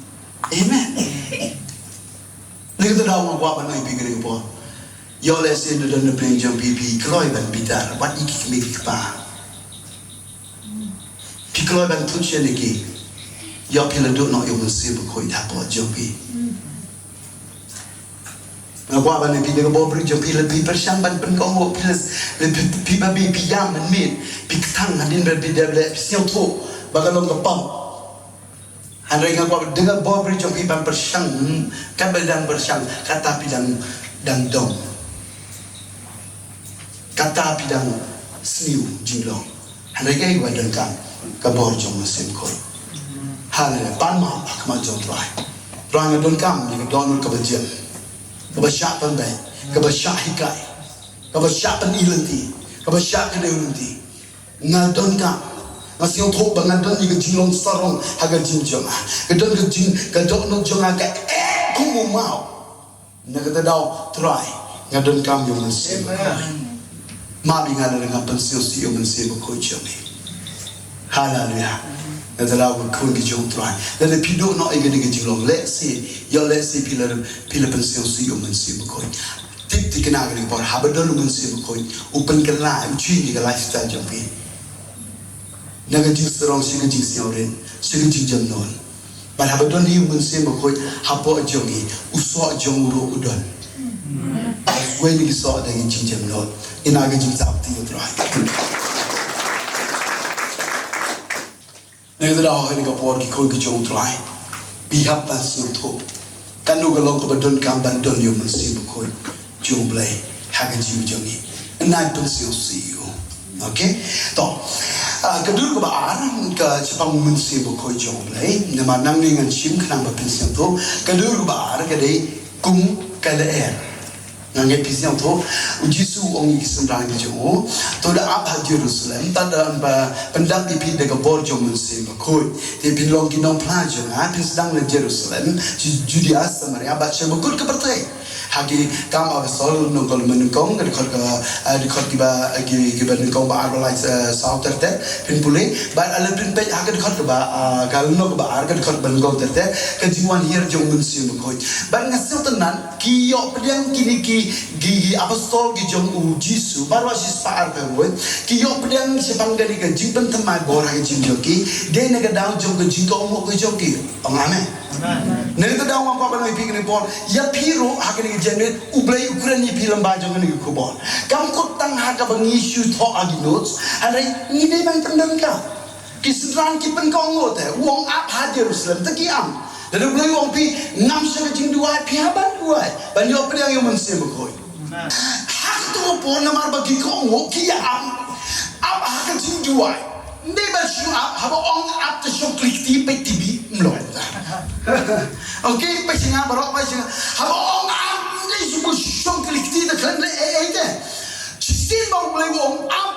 Amen. Ni kata daw nga kwah ban ai phi kane ka por. Ïoh lehse da don na pdeng jong phi, phi kloi ban bitar wat ïa ki kmie ki kpa. Phi kloi ban thut sha ki. Ïoh phi la duh noh ïa u Mynsiem Bakhuid hapoh jong phi. Nga kwah ban ïa phi da ka bor briew jong phi, lada phi pyrshang ban pynkohnguh, phi la, lada phi, phi ba phi, phi ïam mynmiet, phi kthang hadien ba phi dep leh, phi sngewthuh ba ka long ka pop. Hynrei nga kwah da ka bor briew jong phi ban pyrshang, hmm, katba dang pyrshang, kata phi dang, dang dom. Kata phi dang sniew jinglong. Hynrei kaei kaba donkam, ka bor jong u Mynsiem Bakhuid. Haleluia. Pan map ha khmat jong u Trai. Trai, nga donkam ïa ka dohnud kaba jem, kaba shah pynbeit, kaba shah hikai, kaba shah pyni lynti, kaba shah kdew lynti. Nga donkam. Nga sngewthuh ba nga don ïa ka jinglong sarong ha ka jingim jong nga. Ka don ka jing, ka dohnud jong nga ka eh kum u maw. Na kata daw, Trai, nga donkam ïa u Mynsiem Bakhuid. Amen. Map ïa nga lada nga pynsngewsih ïa u Mynsiem Bakhuid jong me. Haleluia. Na kata daw, ko khun ki jong u Trai, lada phi duh noh ïa kane ka jinglong, lehse, ïoh lehse phi la, phi la pynsngewsih ïa u Mynsiem Bakhuid. Tip thikna kane ka por, haba don u Mynsiem Bakhuid, u pynkylla, u change ïa ka lifestyle jong phi. Na ka jingsarong sha ka jingsngewrit, sha ka jingjemnud. Bad haba don hi u Mynsiem Bakhuid hapoh jong ngi, u soh jong u ruh u don. Bad wei na ki soh da ki jingjemnud. Ïa na ka jingthap ti u Trai. Na kata daw ha kane ka por, ki khun ki jong u Trai, phi hap ban sngewthuh. Kano ka long kaba donkam ban don ïa u Mynsiem Bakhuid jong u Blei ha ka jingim jong ngi. Ngin ïa pynsngewsih ïa u. Okay? To. Ah, ka dur kaba ar ka shaphang u Mynsiem Bakhuid jong u Blei. Namar nangne ngan shim khnang ba phin sngewthuh. Ka dur kaba ar ka dei kum ka lyer. Nga ngeit phi sngewthuh, u Jisu u ong ïa ki synran ki jong u, to da ap ha Jerusalem, tad haduh ba pyndap ïa phi da ka bor jong u Mynsiem Bakhuid. Te phin long ki nongphla jong nga, phin sdang na Jerusalem, Ju-, Judea, Samaria, bad sha bakut ka pyrthei. Ha Ki Kam Apostol, lynnong kaba nyngkong, ka dkhot ka, eh, dkhot kiba, eh, ki, kiba nyngkong ba ar ba lai, eh, saw ter ter, phin pule, bad lada phin peit ha ka dkhot kaba, eh, ka lynnong kaba ar, ka dkhot ba nyngkong ter ter, ka jingwan hiar jong u Mynsiem Bakhuid. Bad nga sngewtynnat, ki ïoh pdiang kine ki, ki, ki apostol ki jong u Jisu, baroh shi spah arphew wei, ki ïoh pdiang shaphang kane ka jingpynthymmai bor ha ka jingim jong ki, dei na ka daw jong ka jingkohnguh ka jong ki. Ong amen. Amen. Na kata daw nga kwah ban ong ïa phi kane ka por, ïa phi ruh ha kane ka janmiet, U Blei u kren ïa phi lyngba jong kane ka khubor. Kam kut tang ha kaba ngi shu thoh ha ki notes, hynrei ngi dei ban pyndonkam. Ki synran ki pynkohnguh te, u ong ap ha Jerusalem, te ki ap. Lada U Blei u ong phi, ngam sha ka jingduwai, phi hap ban duwai ban ïoh pdiang ïa u Mynsiem Bakhuid. Ha kato ka por namar ba ki kohnguh, ki ïa ap, ap ha ka jingduwai. Ym dei ban shu ap, haba ong ap te shong kylli kti peit T V, ym long. Okay, peit sha nga baroh, peit sha nga. Haba ong ap, ym dei shu shong kylli kti te khlem leh ei ei te. Shisien ba U Blei u ong ap,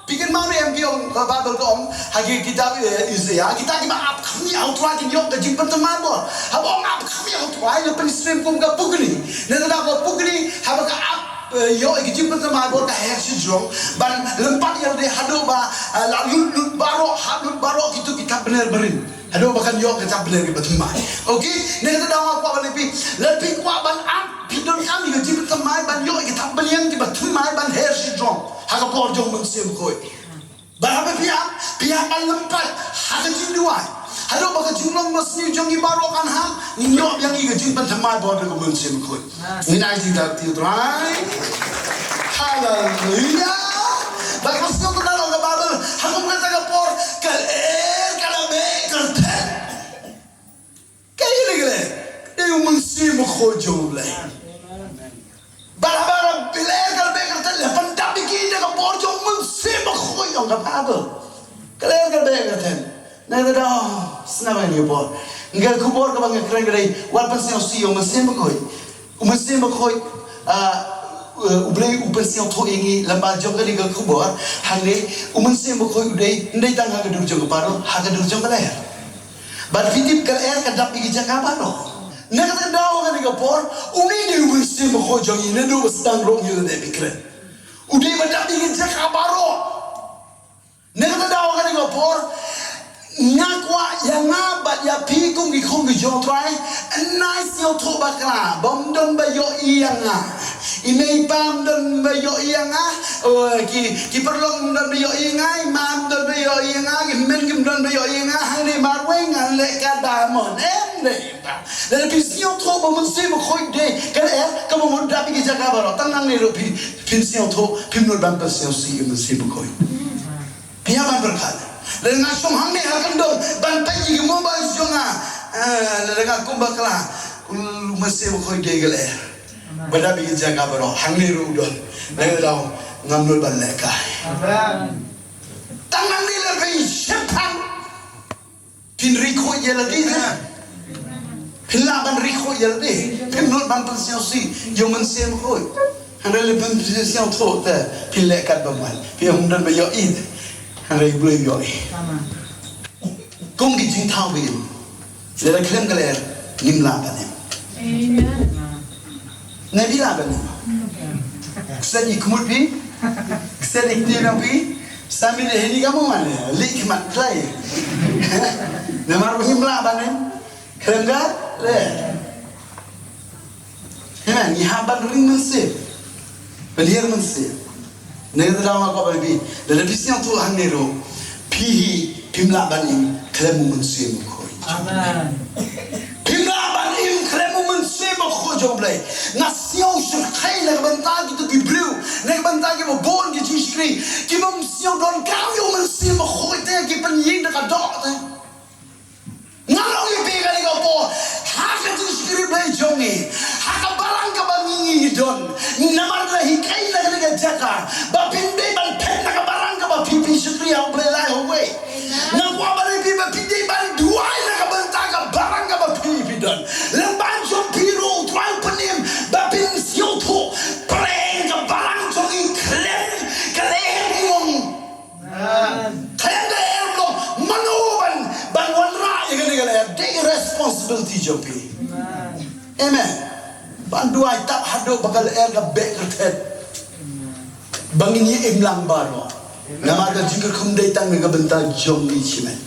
phi kynmaw ne em ki ong, ka Baibl ka ong ha ki kitab, eh, Isaiah, kita kiba ap khmih ha U Trai kin ïoh ka jingpynthymmai bor. Haba ong ap khmih ha U Trai, la pynstrem kum ka pukni. Na kata ka pukni, haba ka ap, eh, ïoh ka jingpynthymmai bor, ka her shajrong ban lympat ïa lade haduh ba, eh, la lut lut baroh, hap lut baroh kito ki thap bynner barim. Haduh ba kan ïoh ka thap bynner kaba thymmai. Okay, na kata daw nga kwah ban ong ïa phi, lada phi kwah ban ap, phi donkam ïa ka jingpynthymmai ban ïoh ïa ka thap bynner kaba thymmai ban her shajrong ha ka bor jong u Mynsiem Bakhuid. Bad haba phi ap, phi hap ban lympat ha ka jingduwai. Haduh ba ka jinglong basniew jong ngi baroh kan hap, ngin ïoh biang ïa ka jingpynthymmai bor jong u Mynsiem Bakhuid. Ngin ai jingthap ïa U Trai. Haleluia. Bad ka sngewtynnat ong ka Baibl, ha kum kata ka por, ka lyer ka la beh kyrteng. Kaei kane ka lyer? Dei u Mynsiem Bakhuid jong U Blei. Bad haba ka lyer ka la beh kyrteng, la pyndap ïa ki da ka bor jong u Mynsiem Bakhuid, ong ka Baibl. Ka lyer ka la beh kyrteng. Na kata daw, sngap ïa kane ka por. Nga, ka khubor kaba nga kren ka dei, wat pynsngewsih ïa u Mynsiem Bakhuid. U Mynsiem Bakhuid, ah, U Blei u pynsngewthuh ïa ngi lyngba jong kane ka khubor. Hangne, u Mynsiem Bakhuid u dei, ym dei tang ha ka dur jong ka paralok, ha ka dur jong ka lyer. Bad phi tip ka lyer ka dap ïa ki jaka baroh. Na kata daw kane ka por, une u dei u Mynsiem Bakhuid jong ngi, naduh ba sdang rong ngi la dep ïakren. U dei ba dap ïa ki jaka baroh. Na kata daw kane ka por, Nga kwah ïa nga bad ïa phi kum ki khun ki jong U Trai, ngin sngewthuh bakla, bym don ba ïohi ïa nga. I mei i pa ym don ba ïohi ïa nga. Oh, ki, ki paralok ym don ba ïohi ïa nga, i ma ym don ba ïohi ïa nga, ki hynmen kim don ba ïohi ïa nga, hangne marwei ngan leh katba mon, em dei. Lada phi sngewthuh ba U Mynsiem Bakhuid dei ka lyer, kaba mut da bad ki jaka baroh, tang nangne ruh phi, phin sngewthuh, phim nud ban pynsngewsih ïa U Mynsiem Bakhuid. Phi hap ban pyrkhat. Lada nga shong hangne ha kyndong ban peit ïa ki mobile jong nga. Ah, lada nga kum bakla, U Mynsiem Bakhuid dei ka lyer. Ba da bad ki jaka baroh, hangne ruh u don. Lada nga daw, ngam nud ban lehkai. Amen. Tang nangne lada phi shepang. Phin ri khuid ïa lade. Phin lah ban ri khuid ïa lade. Phim nud ban pynsngewsih ïa U Mynsiem Bakhuid. Hynrei lada phim pynsngewthuh te phin leh katba mon. Phi ym don ba ïohi. Hynrei U Blei u ïohi. Kum ki jingthaw ba im. Lada khlem ka lyer ngim lah ban im. Amen. Nabi lah ban im. Kset i khmut phi. Kset i kti nang phi. Sami de hini kamu mane. Li khmat klai. Namar ba ngim lah ban im. Khlem ka lyer. Amen. Ngi hap ban ring mynsiem. Ban hiar mynsiem. Ngi da daw ma ko ba bi. Da da bi sngewthuh hangne ruh. Phi hi phim lah ban im khlem U Mynsiem Bakhuid. Amen. Phim lah ban im khlem U Mynsiem Bakhuid jong U Blei. Nga sngew shyrkhei na ka bynta kito ki briew, na ka bynta kiba bun ki jingshakri, ki bym sngew donkam ïa U Mynsiem Bakhuid te ki pynïeng da ka doh te. Nga ong ïa phi kane ka por, ha ka jingshakri Blei jong ngi, ha ka balang kaba ngi ngi don. Namar la hikai na kane ka jaka ba phin dei ban phet na ka balang kaba phi phi shakri ha U Blei lai ha U Blei. Nga kwah ban ïa phi ba phi dei ban duwai na ka bynta ka balang kaba phi phi don. Lem ban jong phi ruh U Trai u pynim ba phin sngewthuh pyrshah ka balang jong ngi khlem ka lyer. Khlem da em long mano ban, ban wanrah ïa kane ka lyer, dei responsibility jong phi. Amen. Ban duwai tap haduh ba ka lyer ka beh kyrthet. Ba ngin ïa im lang baroh. Namar ka jingkyrkhu ym dei tang na ka bynta jong ngi shimet.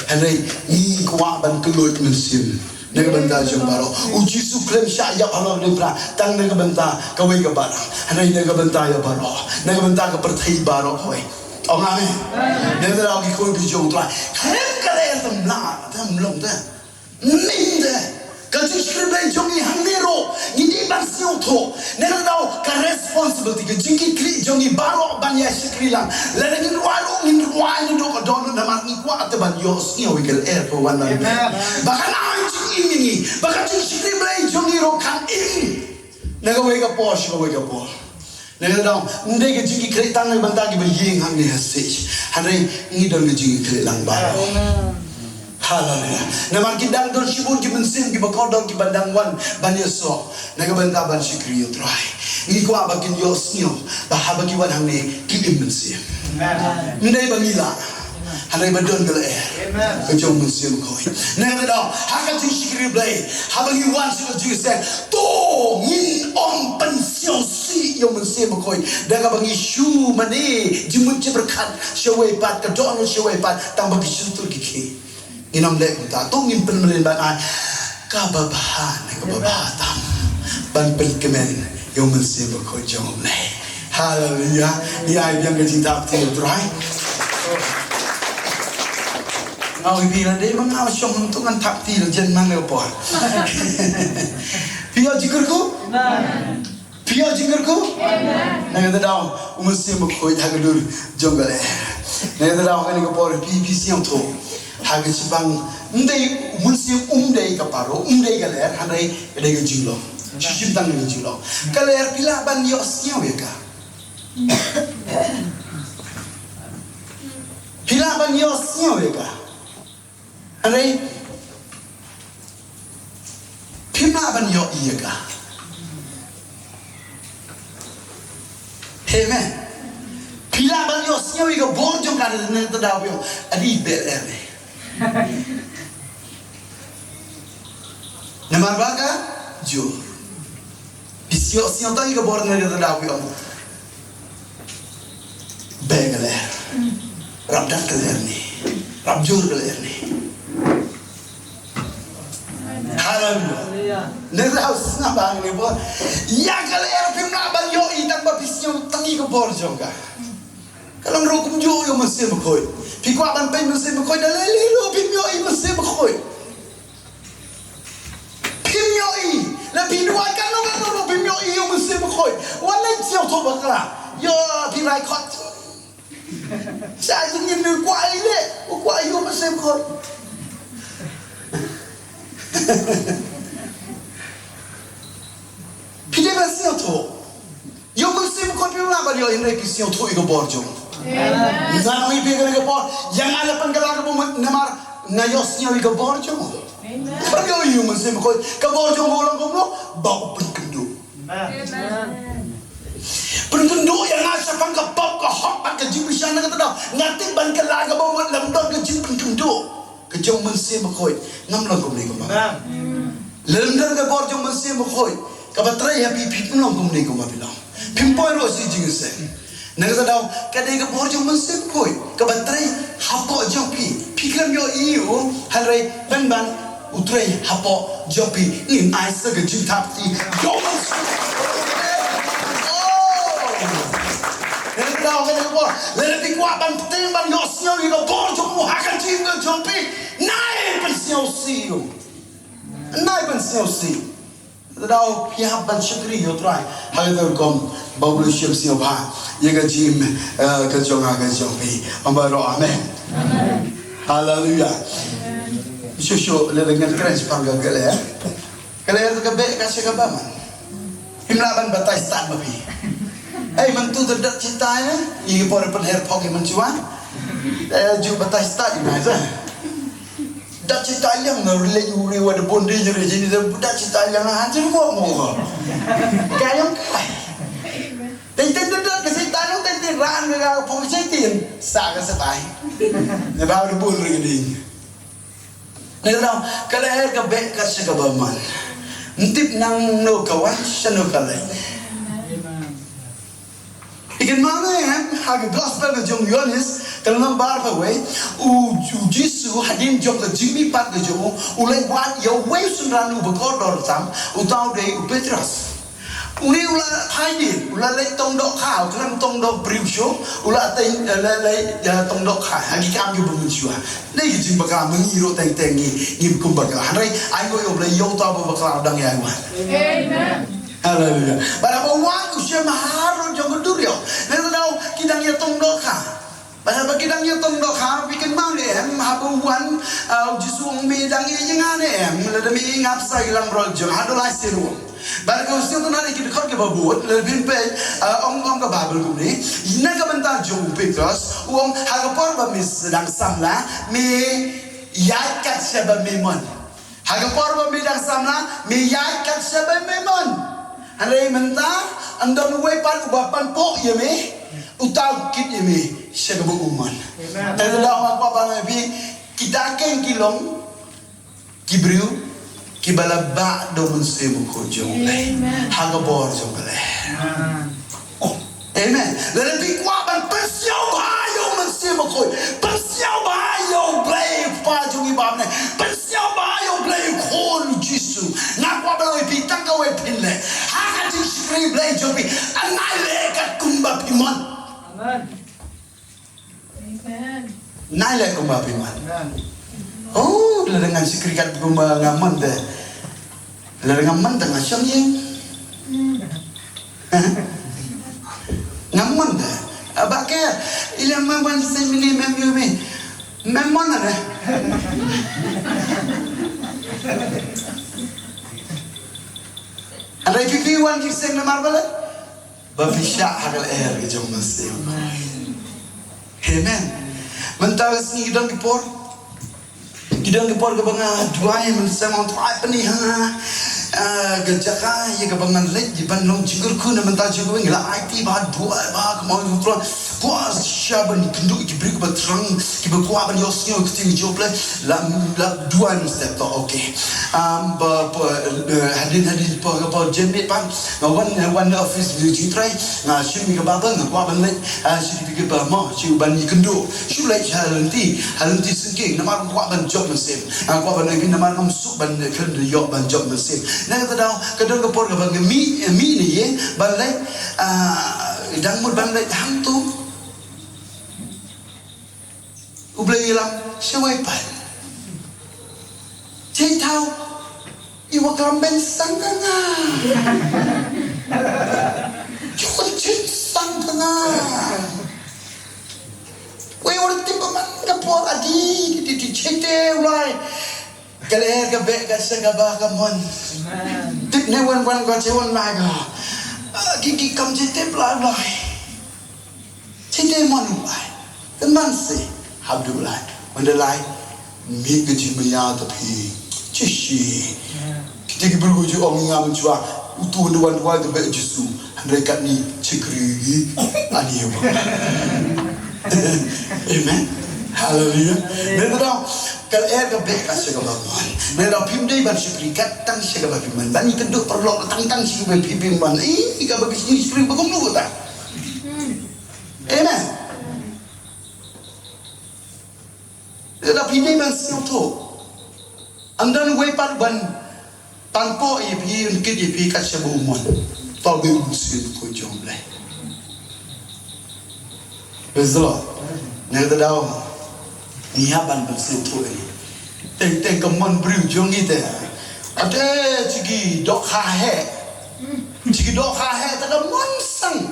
Hynrei ngi kwah ban kylluid mynsiem. Na ka bynta jong baroh. U Jisu khlem shah ïap halor kane ka phra tang na ka bynta kawei ka balang. Hynrei na ka bynta ïa baroh. Na ka bynta ka pyrthei baroh kawei. Ong amen. Na ka bynta ki khun ki jong U Trai. Khlem ka lyer te ym lah, te ym long te. Ning te. Ka jingshakri Blei jong ngi hangne ruh. Ngi dei ban sngewthuh. Ngi la dei ka responsibility ka jingkitkhlieh jong ngi baroh ban ïa shakri lang. Lada ngin rwai ruh ngin rwai naduh ka dohnud namar ngi kwah te ban ïohsngew ïa ka lyer ka wan na. Amen. Ba kan ai jingim ïa ngi ba ka jingshakri Blei jong ngi ruh kan im na kawei ka por sha kawei ka por. Ngi la dei ym dei ka jingkitkhlieh tang na ka bynta kiba ïeng hangne ha stage. Hynrei ngi don ka jingkitkhlieh lang baroh. Amen. Haleluia. Namar ki dang don shibun ki mynsiem kiba kordor kiba dang wan ban ïasoh na ka bynta ban shakri ïa U Trai. Ngi kwah ba kin ïohsngew ba haba ki wan hangne ki im mynsiem. Amen. Ym dei ba ngi lah. Hynrei ba don ka lyer. Amen. Ka jong U Mynsiem Bakhuid. Na ka daw ha ka jingshakri Blei haba ngi wan sha ka jingïaseng to ngin ym pynsngewsih ïa U Mynsiem Bakhuid da kaba ngi shu mane jingmut jingpyrkhat shawei pat ka dohnud shawei pat tang ba ki shu tur ki khie. Ngin ym leh kumta, to ngin pynmlien ban ai kaba bha na kaba bha tam ban pynkmen ïa U Mynsiem Bakhuid jong U Blei. Haleluia. Ïa, ïa biang ka jingthap kti ïa U Trai. Nga ong ïa phi lada dei ma nga shong hangto ngan thap kti la jan man ka por. Phi ïoh jingkyrkhu? Phi ïoh jingkyrkhu? Amen. Na kata daw U Mynsiem Bakhuid ha ka dur jong ka lyer. Na kata daw kane ka por phi, phi sngewthuh ha ka shipang ym dei U Mynsiem, um dei ka paro, um dei ka lyer, hynrei ka dei ka jinglong. Shi jingtang ka jinglong. Ka lyer phi lah ban ïohsngew ïa ka. Phi lah ban ïohsngew ïa ka. Hynrei phim lah ban ïohi ïa ka. Amen. Phi lah ban ïohsngew ïa ka bor jong ka, na kata daw phi ong adi bel er. Namar ba ka jur. Phi ïohsngew tang ïa ka bor, na kata daw phi ong Beh ka lyer. Rap dat ka lyer ni. Jur ka lyer ne. Haleluya. Nang rau sngap ba ngi bo. Ïa ka lyer phim lah ban ïohi tang ba phi sngew tang ïa ka bor jong ka. Ka long ruh kumjuh ïa u Mynsiem Bakhuid. Phi kwah ban peit Mynsiem Bakhuid, da lei lei ruh phim ïohi Mynsiem Bakhuid. Phim ïohi. La phi duwai kano kano ruh phim ïohi ïa u Mynsiem Bakhuid. Wan leit sngewthuh bakla. Ïa phi rai khot. Sa jingim u kwah ïa leh, u kwah ïa u Mynsiem Bakhuid. Phi dei ban sngewthuh. Ïa u Mynsiem Bakhuid phi lah ban ïoh hynrei phi sngewthuh ïa ka bor jong u. Amen. Nga ong ïa phi kane ka por, ïa nga la pynkylla ka bamut namar nga ïohsngew ïa ka bor jong u. Amen. Phi ïoh ïa u Mynsiem Bakhuid, ka bor jong u long kumno, ba u pynkynduh. Amen. Pynkynduh ïa nga shaphang ka pop, ka hok bad ka jingbishar. Na kata daw nga tip ban kylla ka bamut lem don ka jingpynkynduh ka jong u Mynsiem Bakhuid, ngam long kumne kumba. Amen. Lem don ka bor jong u Mynsiem Bakhuid kaba trei ha phi, phim long kumne kumba phi long. Phim poi ruh shi jingseng. Na kata daw ka dei ka bor jong u Mynsiem Bakhuid kaba trei hapoh jong phi. Phi khlem ïohi ïa u, hynrei pynban u trei hapoh jong phi. Ngin ai sa ka jingthap kti jong u Mynsiem Bakhuid. Oh. Na kata daw ka dei ka bor. Lada phi kwah ban teng ban ïohsngew ïa ka bor jong u ha ka jingim ka jong phi, nai pynsngewsih ïa u. Nai pynsngewsih. Te daw phi hap ban shakri ïa u Trai ha kata ka rukom ba u la shem sngewbha ïa ka jingim, eh, ka jong nga ka jong phi. Ym ba ro, amen. Haleluya. Shuh shuh lada ngan kren shaphang ka lyer. Ka lyer ka beh ka sha ka bamon. Phim lah ban batai stad ma phi. Ei, mynta te dot shi tai, eh? Ïa ki por pynher phok ïa mynshuwa. Eh, ju batai stad ïa nga, eh. Dot shi tai liang nga leit u ri wa da bun ri jeri jini da dot shi tai liang han jeri mo mo ko. Ka liang kai. Teng teng dot dot ka shi tai liang teng teng ran ka ka phong shi tin. Sa ka shi tai. Ne ba da bun ri ding. Ne ka dong ka lyer ka beh ka shi ka ba man. Ntip nang no ka wan sha no ka leit. Ikin mane, eh, ha ka gospel ka jong u Ïoannis, ka lynnong ba arphew wei, u, u Jisu hadien jong ka jingmihpat ka jong u, u la wad ïa uwei u synran uba kordor tam, uta u dei u Petros. Une u la phai dien, u la leit tong dohkha, u khlem tong doh briew shuh, u la teng, eh, la leit, eh, tong dohkha, ha ki kam kiba mynshuwa. Dei ka jingbakla ma ngi ruh teng teng ngi, ngim kum bakla. Hynrei ai nguh ïa U Blei ïa uta uba bakla u dang ïai wan. Amen. Haleluya. Bad haba u wan u shim ha rud jong ka duriaw. Lada daw ki dang ïa tong dohkha. Bad haba ki dang ïa tong dohkha, phi kynmaw ne em, haba u wan, ah, u Jisu u ong me dang ïa ïa nga ne em, lada me ïa nga pynshai ïa ka langbrot jong nga, haduh lai sien ruh. Bad ka u sngewtynnat ïa ki dkhot kiba bud, lada phin peit, ah, ong ong ka Baibl kumne, na ka bynta jong u Petros, u ong ha ka por ba me sdang samla, me ïaid kat shaba me mon. Ha ka por ba me dang samla, me ïaid kat shaba me mon. Hynrei mynta, ym don uwei pat uba pynpok ïa me, uta u kit ïa me sha kaba u mon. Amen. Te lada nga kwah ban ong ïa phi, kita keiñ ki long ki briew kiba la bah da u Mynsiem Bakhuid jong U Blei. Amen. Ha ka bor jong U Blei. Amen. Oh, amen. Lada phi kwah ban pynsngewbha ïa u Mynsiem Bakhuid, pynsngewbha ïa U Blei u Kpa jong ngi ba ha bneng, pynsngewbha ïa U Blei u Khun u Jisu. Nga kwah ban ong ïa phi tang kawei phin leh. Ha ka jingshakri Blei jong phi, nai leh kat kumba phi mon. Amen. Amen. Nai leh kumba phi mon. Amen. Oh, lada ngan shakri kat kumba nga mon te. Lada nga mon te nga shong ïing. Nga mon te. Aba ke, ila ma wan sen mini mem yu mi. Mem mon ne. Hynrei phi phi wan ki seng namar balei? Ba phi shah ha ka lyer ka jong u Mynsiem. Amen. Mynta ka sngi ki don ki por. Ki don ki por kaba nga duwai, Mynsiem Bakhuid pynïaid ha nga, ah, ka jaka ïa kaba ngan leit, ïa ban long jingkyrkhu na ka bynta jong ka, ngi la aiti ba duwai ba kumno, kwah shisha ban kynduh ïa ki briew kiba thrang, kiba kwah ban ïohsngew ïa ka ktien jong U Blei, la, la duwai mynstep. To, okay. Um, ba, ba, eh, hadien, hadien, ba, ba, jen miet pat, nga wan, nga wan na office jong U Trai, nga shim ïa ka Baibl, nga kwah ban leit, ah, sha ki briew kiba mo, shu ban ïakynduh, shu leit ha lynti, ha lynti syngkien, namar nga kwah ban jop mynsiem, nga kwah ban leit, namar ngam suk ban, eh, khlem da ïoh ban jop mynsiem. Na kata daw, ka don ka por kaba nga mih, eh, mih ne ïeng, ban leit, ah, dang mut ban leit hangto. U Blei u ïalam, shawei pat. Jai thaw, i wa klam beiñ sang ka nga. Ju kon jai sang ka nga. Wei wa tip ba man ka por a di, di, di, di, jai te u Blei. Ka lyer ka beh kat sha kaba ka mon. Tip ne wan wan ka jai wan lai ka. Ah, ki, ki kam jai te Blei Blei. Jai te mon u Blei. Kan man se. Hap du Blei. Wan da lai. Mih ka jingmaya ta phi. Chishi. Kita ki bru ju ong ngam chwa. Utu wan wan ka beh Jisu. Hynrei katni chikri gi ani ba. Amen. Hallelujah. Neta daw ka lyer ka beh kat sha kaba mon. Neta daw phim dei ban chikri kat tang sha kaba phim mon. Ban ïakynduh paralok tang tang sha kaba phim mon. Ih, kaba ka chikri ba kumno ta. Amen. Neta daw phim dei ban sngewthuh. Ym don wei pat ban pan poh ïa phi, un kit ïa phi kat sha ba u mon. To ba u sngewthuh ko jong Blei. Praise the Lord. Neta daw ngi hap ban ban sngewthuh ïa. Teng teng ka mon briew jong ngi te. Ate chiki dohkha heh. Chiki dohkha heh ta ka mon sang.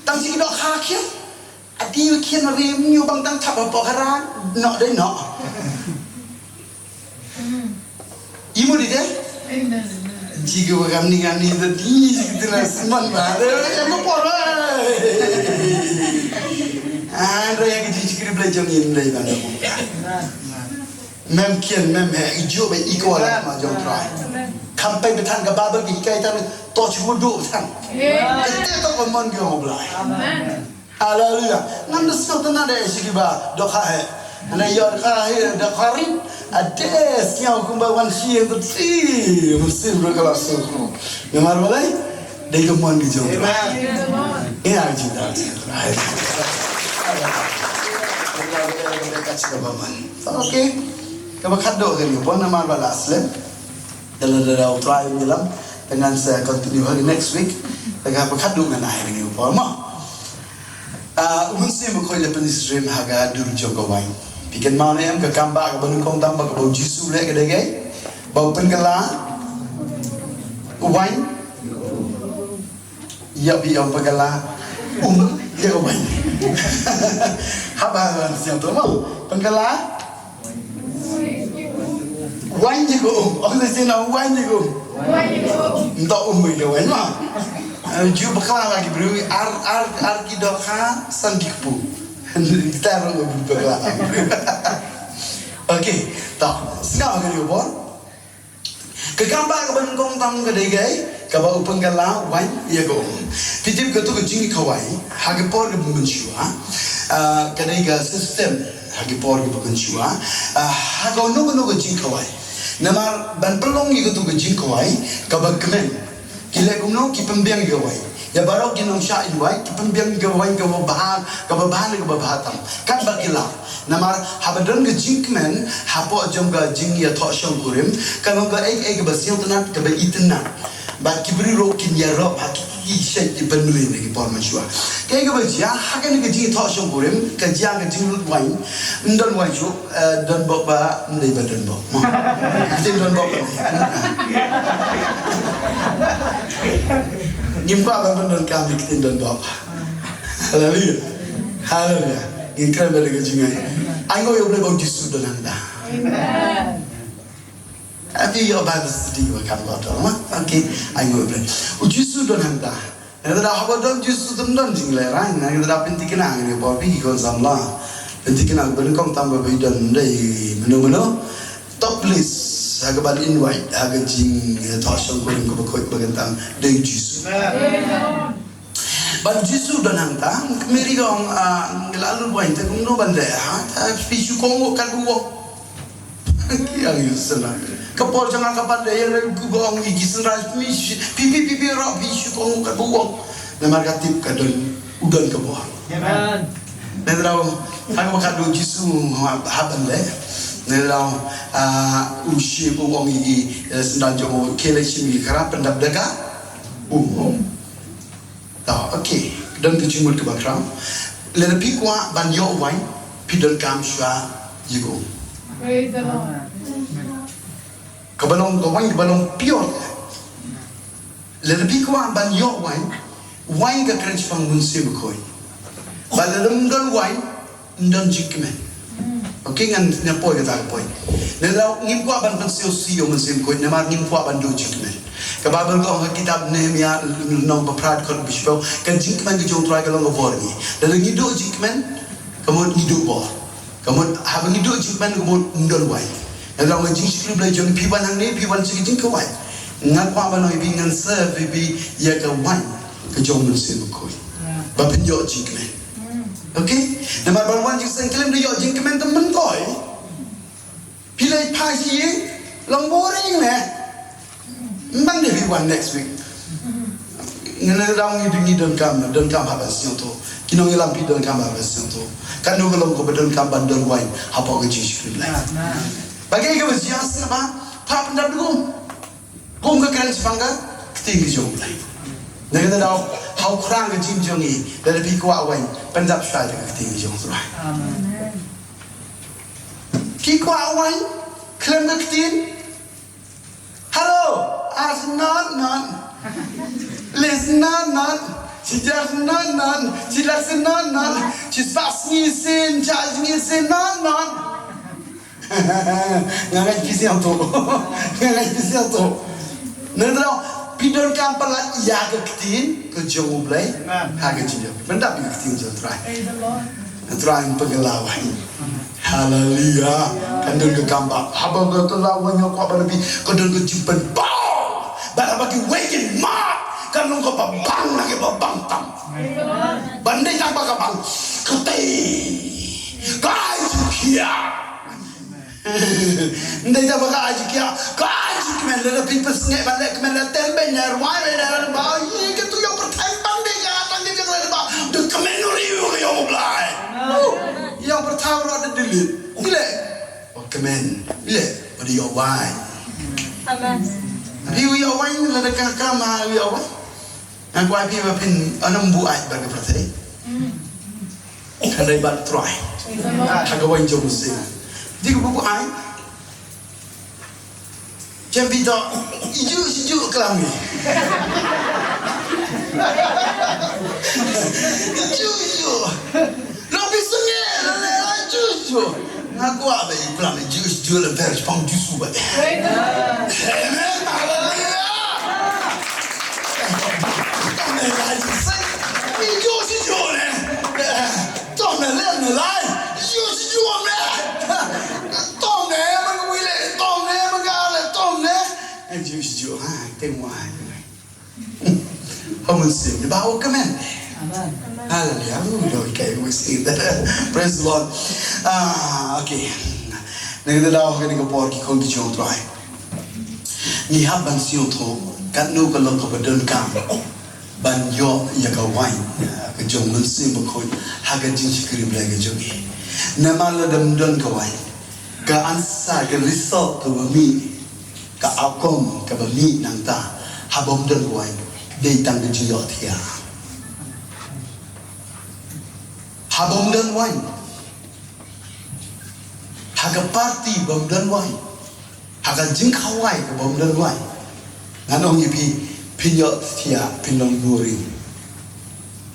Tang chiki dohkha khian. Ati u khian rim ñu bang tang thap hapoh ka ran. Noh dei noh. Imu di dei? Ji ki wa kam ni kam ni dei di ji ki dei na sman ba. Dei ya ko por. An dei ya ki ji ki Blei jong in dei ban. Mem khian mem heh i ju ba i ko la ma jong Trai. Kam pai ba than ka Baibl ki kai tan to chu du than. Te to ko mon ki ong Blei. Amen. Haleluya. Ngam da sngewtynnat de shi kiba dohkha heh. Hana ïoh dohkha heh, dohkha rit. Ade sngewbha kumba wan shi ïa ka tsi. Mynsiem ruh ka la sngewbha. Namar balei? Dei ka mon ka jong. Amen. Ïa ka jingdal. Ka jingdal ka mon. Okay. Kaba khadduh kane, bon namar ba la slem. Da la da la u Trai u ïalam. Te ngan sa continue ha next week. Te kaba khadduh ngan ai kane u por mo. Ah, u Mynsiem Bakhuid la pynshim ha ka dur jong ka waiñ. Phi kynmaw ne em ka kam ba kaba nyngkong tam ba kaba u Jisu u leh ka dei kaei? Ba u pynkylla u waiñ. Ïa phi ong pynkylla um ïa ka waiñ. Haba ban siang tu mo pynkylla waiñ ïa ka um. Ong da sien ong waiñ ïa ka um. Nto um ïa ka waiñ mo. Eh, ju bakla la ki briew ar ar ar ki dohkha san ki kpu. Kita ro bakla. Okay, ta sngap ka ri bor. Ka kam ba kaba nyngkong tam ka dei kaei? Kaba u pynkylla waiñ ïa ka um. Phi tip katu ka jingkhawai ha ka por kaba mynshuwa, ah, ka dei ka system ha ka por kaba mynshuwa, ah, ha kano kano ka jingkhawai. Namar ban pynlong ïa katu ka jingkhawai kaba kmen. Ki leh kumno? Ki pynbiang ïa ka waiñ. Ïa baroh ki nongshah ïa ka waiñ, ki pynbiang ïa ka waiñ kaba bha, kaba bha ne kaba bha tam. Katba ki lah. Namar haba don ka jingkmen hapoh jong ka jingïathoh shongkurim, ka long kaei kaei kaba sngewtynnat, kaba itynnat. Bad ki briew ruh kin ïaroh ha ki, ki shet ki bynriew na ki por mynshuwa. Kaei kaba jia ha kane ka jingïathoh shongkurim, ka jia ka jinglut waiñ, ym don waiñ shuh. Eh, don bok ba, ndei ba don bok. Mo. Ktien don bok. Ngim kwah ba don kam ktien don bok. Haleluya. Haleluya. Ngin kren ba da ka jingai. Ai ngoi U Blei ba u Jisu don hangta. Amen. Ati yo ba sdi wa kam lo don. Okay. Ai ngoi U Blei. U Jisu don hangta. Ngi da haba don Jisu tam don jinglehraiñ, ngi da pynthikna ngi ba phi ki khun samla. Pynthikna ba nyngkong tam ba phi don dei mano mano. Top list ha ka ban invite ha ka jingïathoh shongkurim kaba khuid ba kan tam dei Jisu. Ban Jisu don hangta, Mary ka ong, ah, nga la lut waiñ te kumno ban leh, ha? Ah, phi shu kohnguh katba u ong. Ki ïa ngi sngewthuh. Ka por jong nga ka ban leh ïa ngi, ka ong ïa ki sngewthuh, phi, phi, phi, phi, ro, phi shu kohnguh katba u ong. Namar ka tip ka don, u don ka bor. Amen. Nangta, ha kaba khadduh Jisu hap ban leh. Nangta, ah, u shim u ong ïa ki, eh, sandal jong u, khie leit shim ïa ki khra, pyndap da ka um. To, okay. Don ka jingmut kaba khraw. Lada phi kwah ban ïoh waiñ, phi donkam shuwa ïa ka um. Praise the Lord. Kaba long ka waiñ, kaba long pure. Lada phi kwah ban ïoh waiñ, waiñ ka kren shaphang Mynsiem Bakhuid. Bad lada ym don waiñ, ym don jingkmen. Okay, ngan, ngan poi kata ka point. Nangta ngim kwah ban pynsngewsih ïa u Mynsiem Bakhuid namar ngim kwah ban duh jingkmen. Ka Baibl ka ong ha kitab Nehemiah lynnong ba phra dkhot ba shiphew, ka jingkmen ka jong U Trai ka long ka bor ngi. Lada ngi duh jingkmen, ka mut ngi duh bor. Ka mut haba ngi duh jingkmen ka mut ym don waiñ. Nangta ka jingshakri Blei jong phi wan hangne, phi wan sha ka jingkawai. Nga kwah ban ong ïa phi, ngan serve ïa phi ïa ka waiñ ka jong u Mynsiem Bakhuid. Ba phin ïoh jingkmen. Okay? Namar ban wan jingïaseng khlem da ïoh jingkmen te mynkoi. Phi leit phai sha ïing, long boring ne. Ym dei phi wan next week. Ngi la dang ngi, ngi donkam, donkam hap ban sngewthuh. Ki nongïalam phi donkam hap ban sngewthuh. Katno ka long kaba donkam ban don waiñ hapoh ka jingshakri Blei. Ba kaei kaba jia sngewbha, phah pyndap da ka um. Ka um ka kren shaphang ka ktien ka jong U Blei. Na kata ka daw, ha u khraw ka jingim jong ngi, lada phi kwah waiñ, pyndap shuwa da ka ktien ka jong U Trai. Amen. Phi kwah waiñ khlem ka ktien? Hello, as not not. Listen not not. Shi jar not not. Shi lak sin not not. Shi spas ngi sin, jar ngi sin not not. Nga ngeit phi sngewthuh. Nga ngeit phi sngewthuh. Nangta phi donkam palat ïa ka ktien ka jong U Blei. Amen. Ha ka jingim. Pyndap ïa ka ktien jong U Trai. Praise the Lord. U Trai un pynkylla waiñ. Haleluya. Kan don ka kam ba haba ka kylla waiñ, nga kwah ban ong ïa phi, ka don ka jingpynpaw. Bad haba ki waiñ kin mad, kan long kaba bang na kiba bang tam. Ban dei tang ba ka bang. Ka tei. Ka ai jingkhiah. Ndei da ba ka ai jingkhiah, ka ai jingkmen. Lada phi pynsngewbha ban leh kmen, lada teng beiñ, lada rwai beiñ, lada ba ïa ka tu ïong pyrthei ban dei ka tang ka jong lada ba da kmen uri ïa ka ïong U Blei. Ïong pyrthei ruh da delete. Ïa leh, oh kmen. Ïa leh, oh da ïoh wai. Amen. Phi ïoh wai, lada ka kam ïoh wai. Nga kwah phi ba phin ym buaid bad ka pyrthei. Hynrei bad Trai. Ha ka waiñ jong u Mynsiem. Dei ka buaid. Jem phi to. Iju iju klam ni. Iju iju. Long phi sngewbha la la iju iju. Nga kwah ba i plam i Jiw, i Jiw la ber pang Jisu ba. Amen. Hallelujah. Tong ne lai Jisu. I Jiw, i Jiw ne. Tong ne le ne lai. Jiw, i Jiw ne. Tong ne man wi le, tong ne man ga le, tong ne. Jiw, i Jiw ha, teng wa. Ha u Mynsiem, ba u kmen. Amen. Hallelujah. Hallelujah. Okay, we sing that. Praise the Lord. Ah, okay. Ngi da daw ha kane ka por ki khun ki jong u Trai. Ngi hap ban sngewthuh katno ka long kaba donkam ban ïoh ïa ka waiñ ka jong u Mynsiem Bakhuid ha ka jingshakri Blei ka jong ngi. Namar lada ym don ka waiñ, ka answer, ka result kaba mih, ka outcome kaba mih nangta, haba ym don waiñ, dei tang ka jingïohthiah. Haba ym don waiñ, ha ka party ba ym don waiñ, ha ka jingkhawai kaba ym don waiñ, ngan ong ïa phi, phin ïohthiah, phin long boring.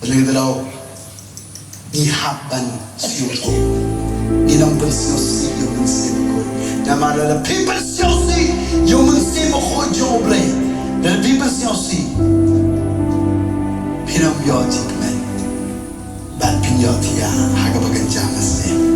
Lei da daw, ngi hap ban sngewthuh. Ngi nang pynsngewsih ïa u Mynsiem Bakhuid. Namar lada phi pynsngewsih ïa u Mynsiem Bakhuid jong u Blei, lada phi pynsngewsih, phin ym ïoh jingkmen. Bad phin ïohthiah ha kaba kynja mynsiem.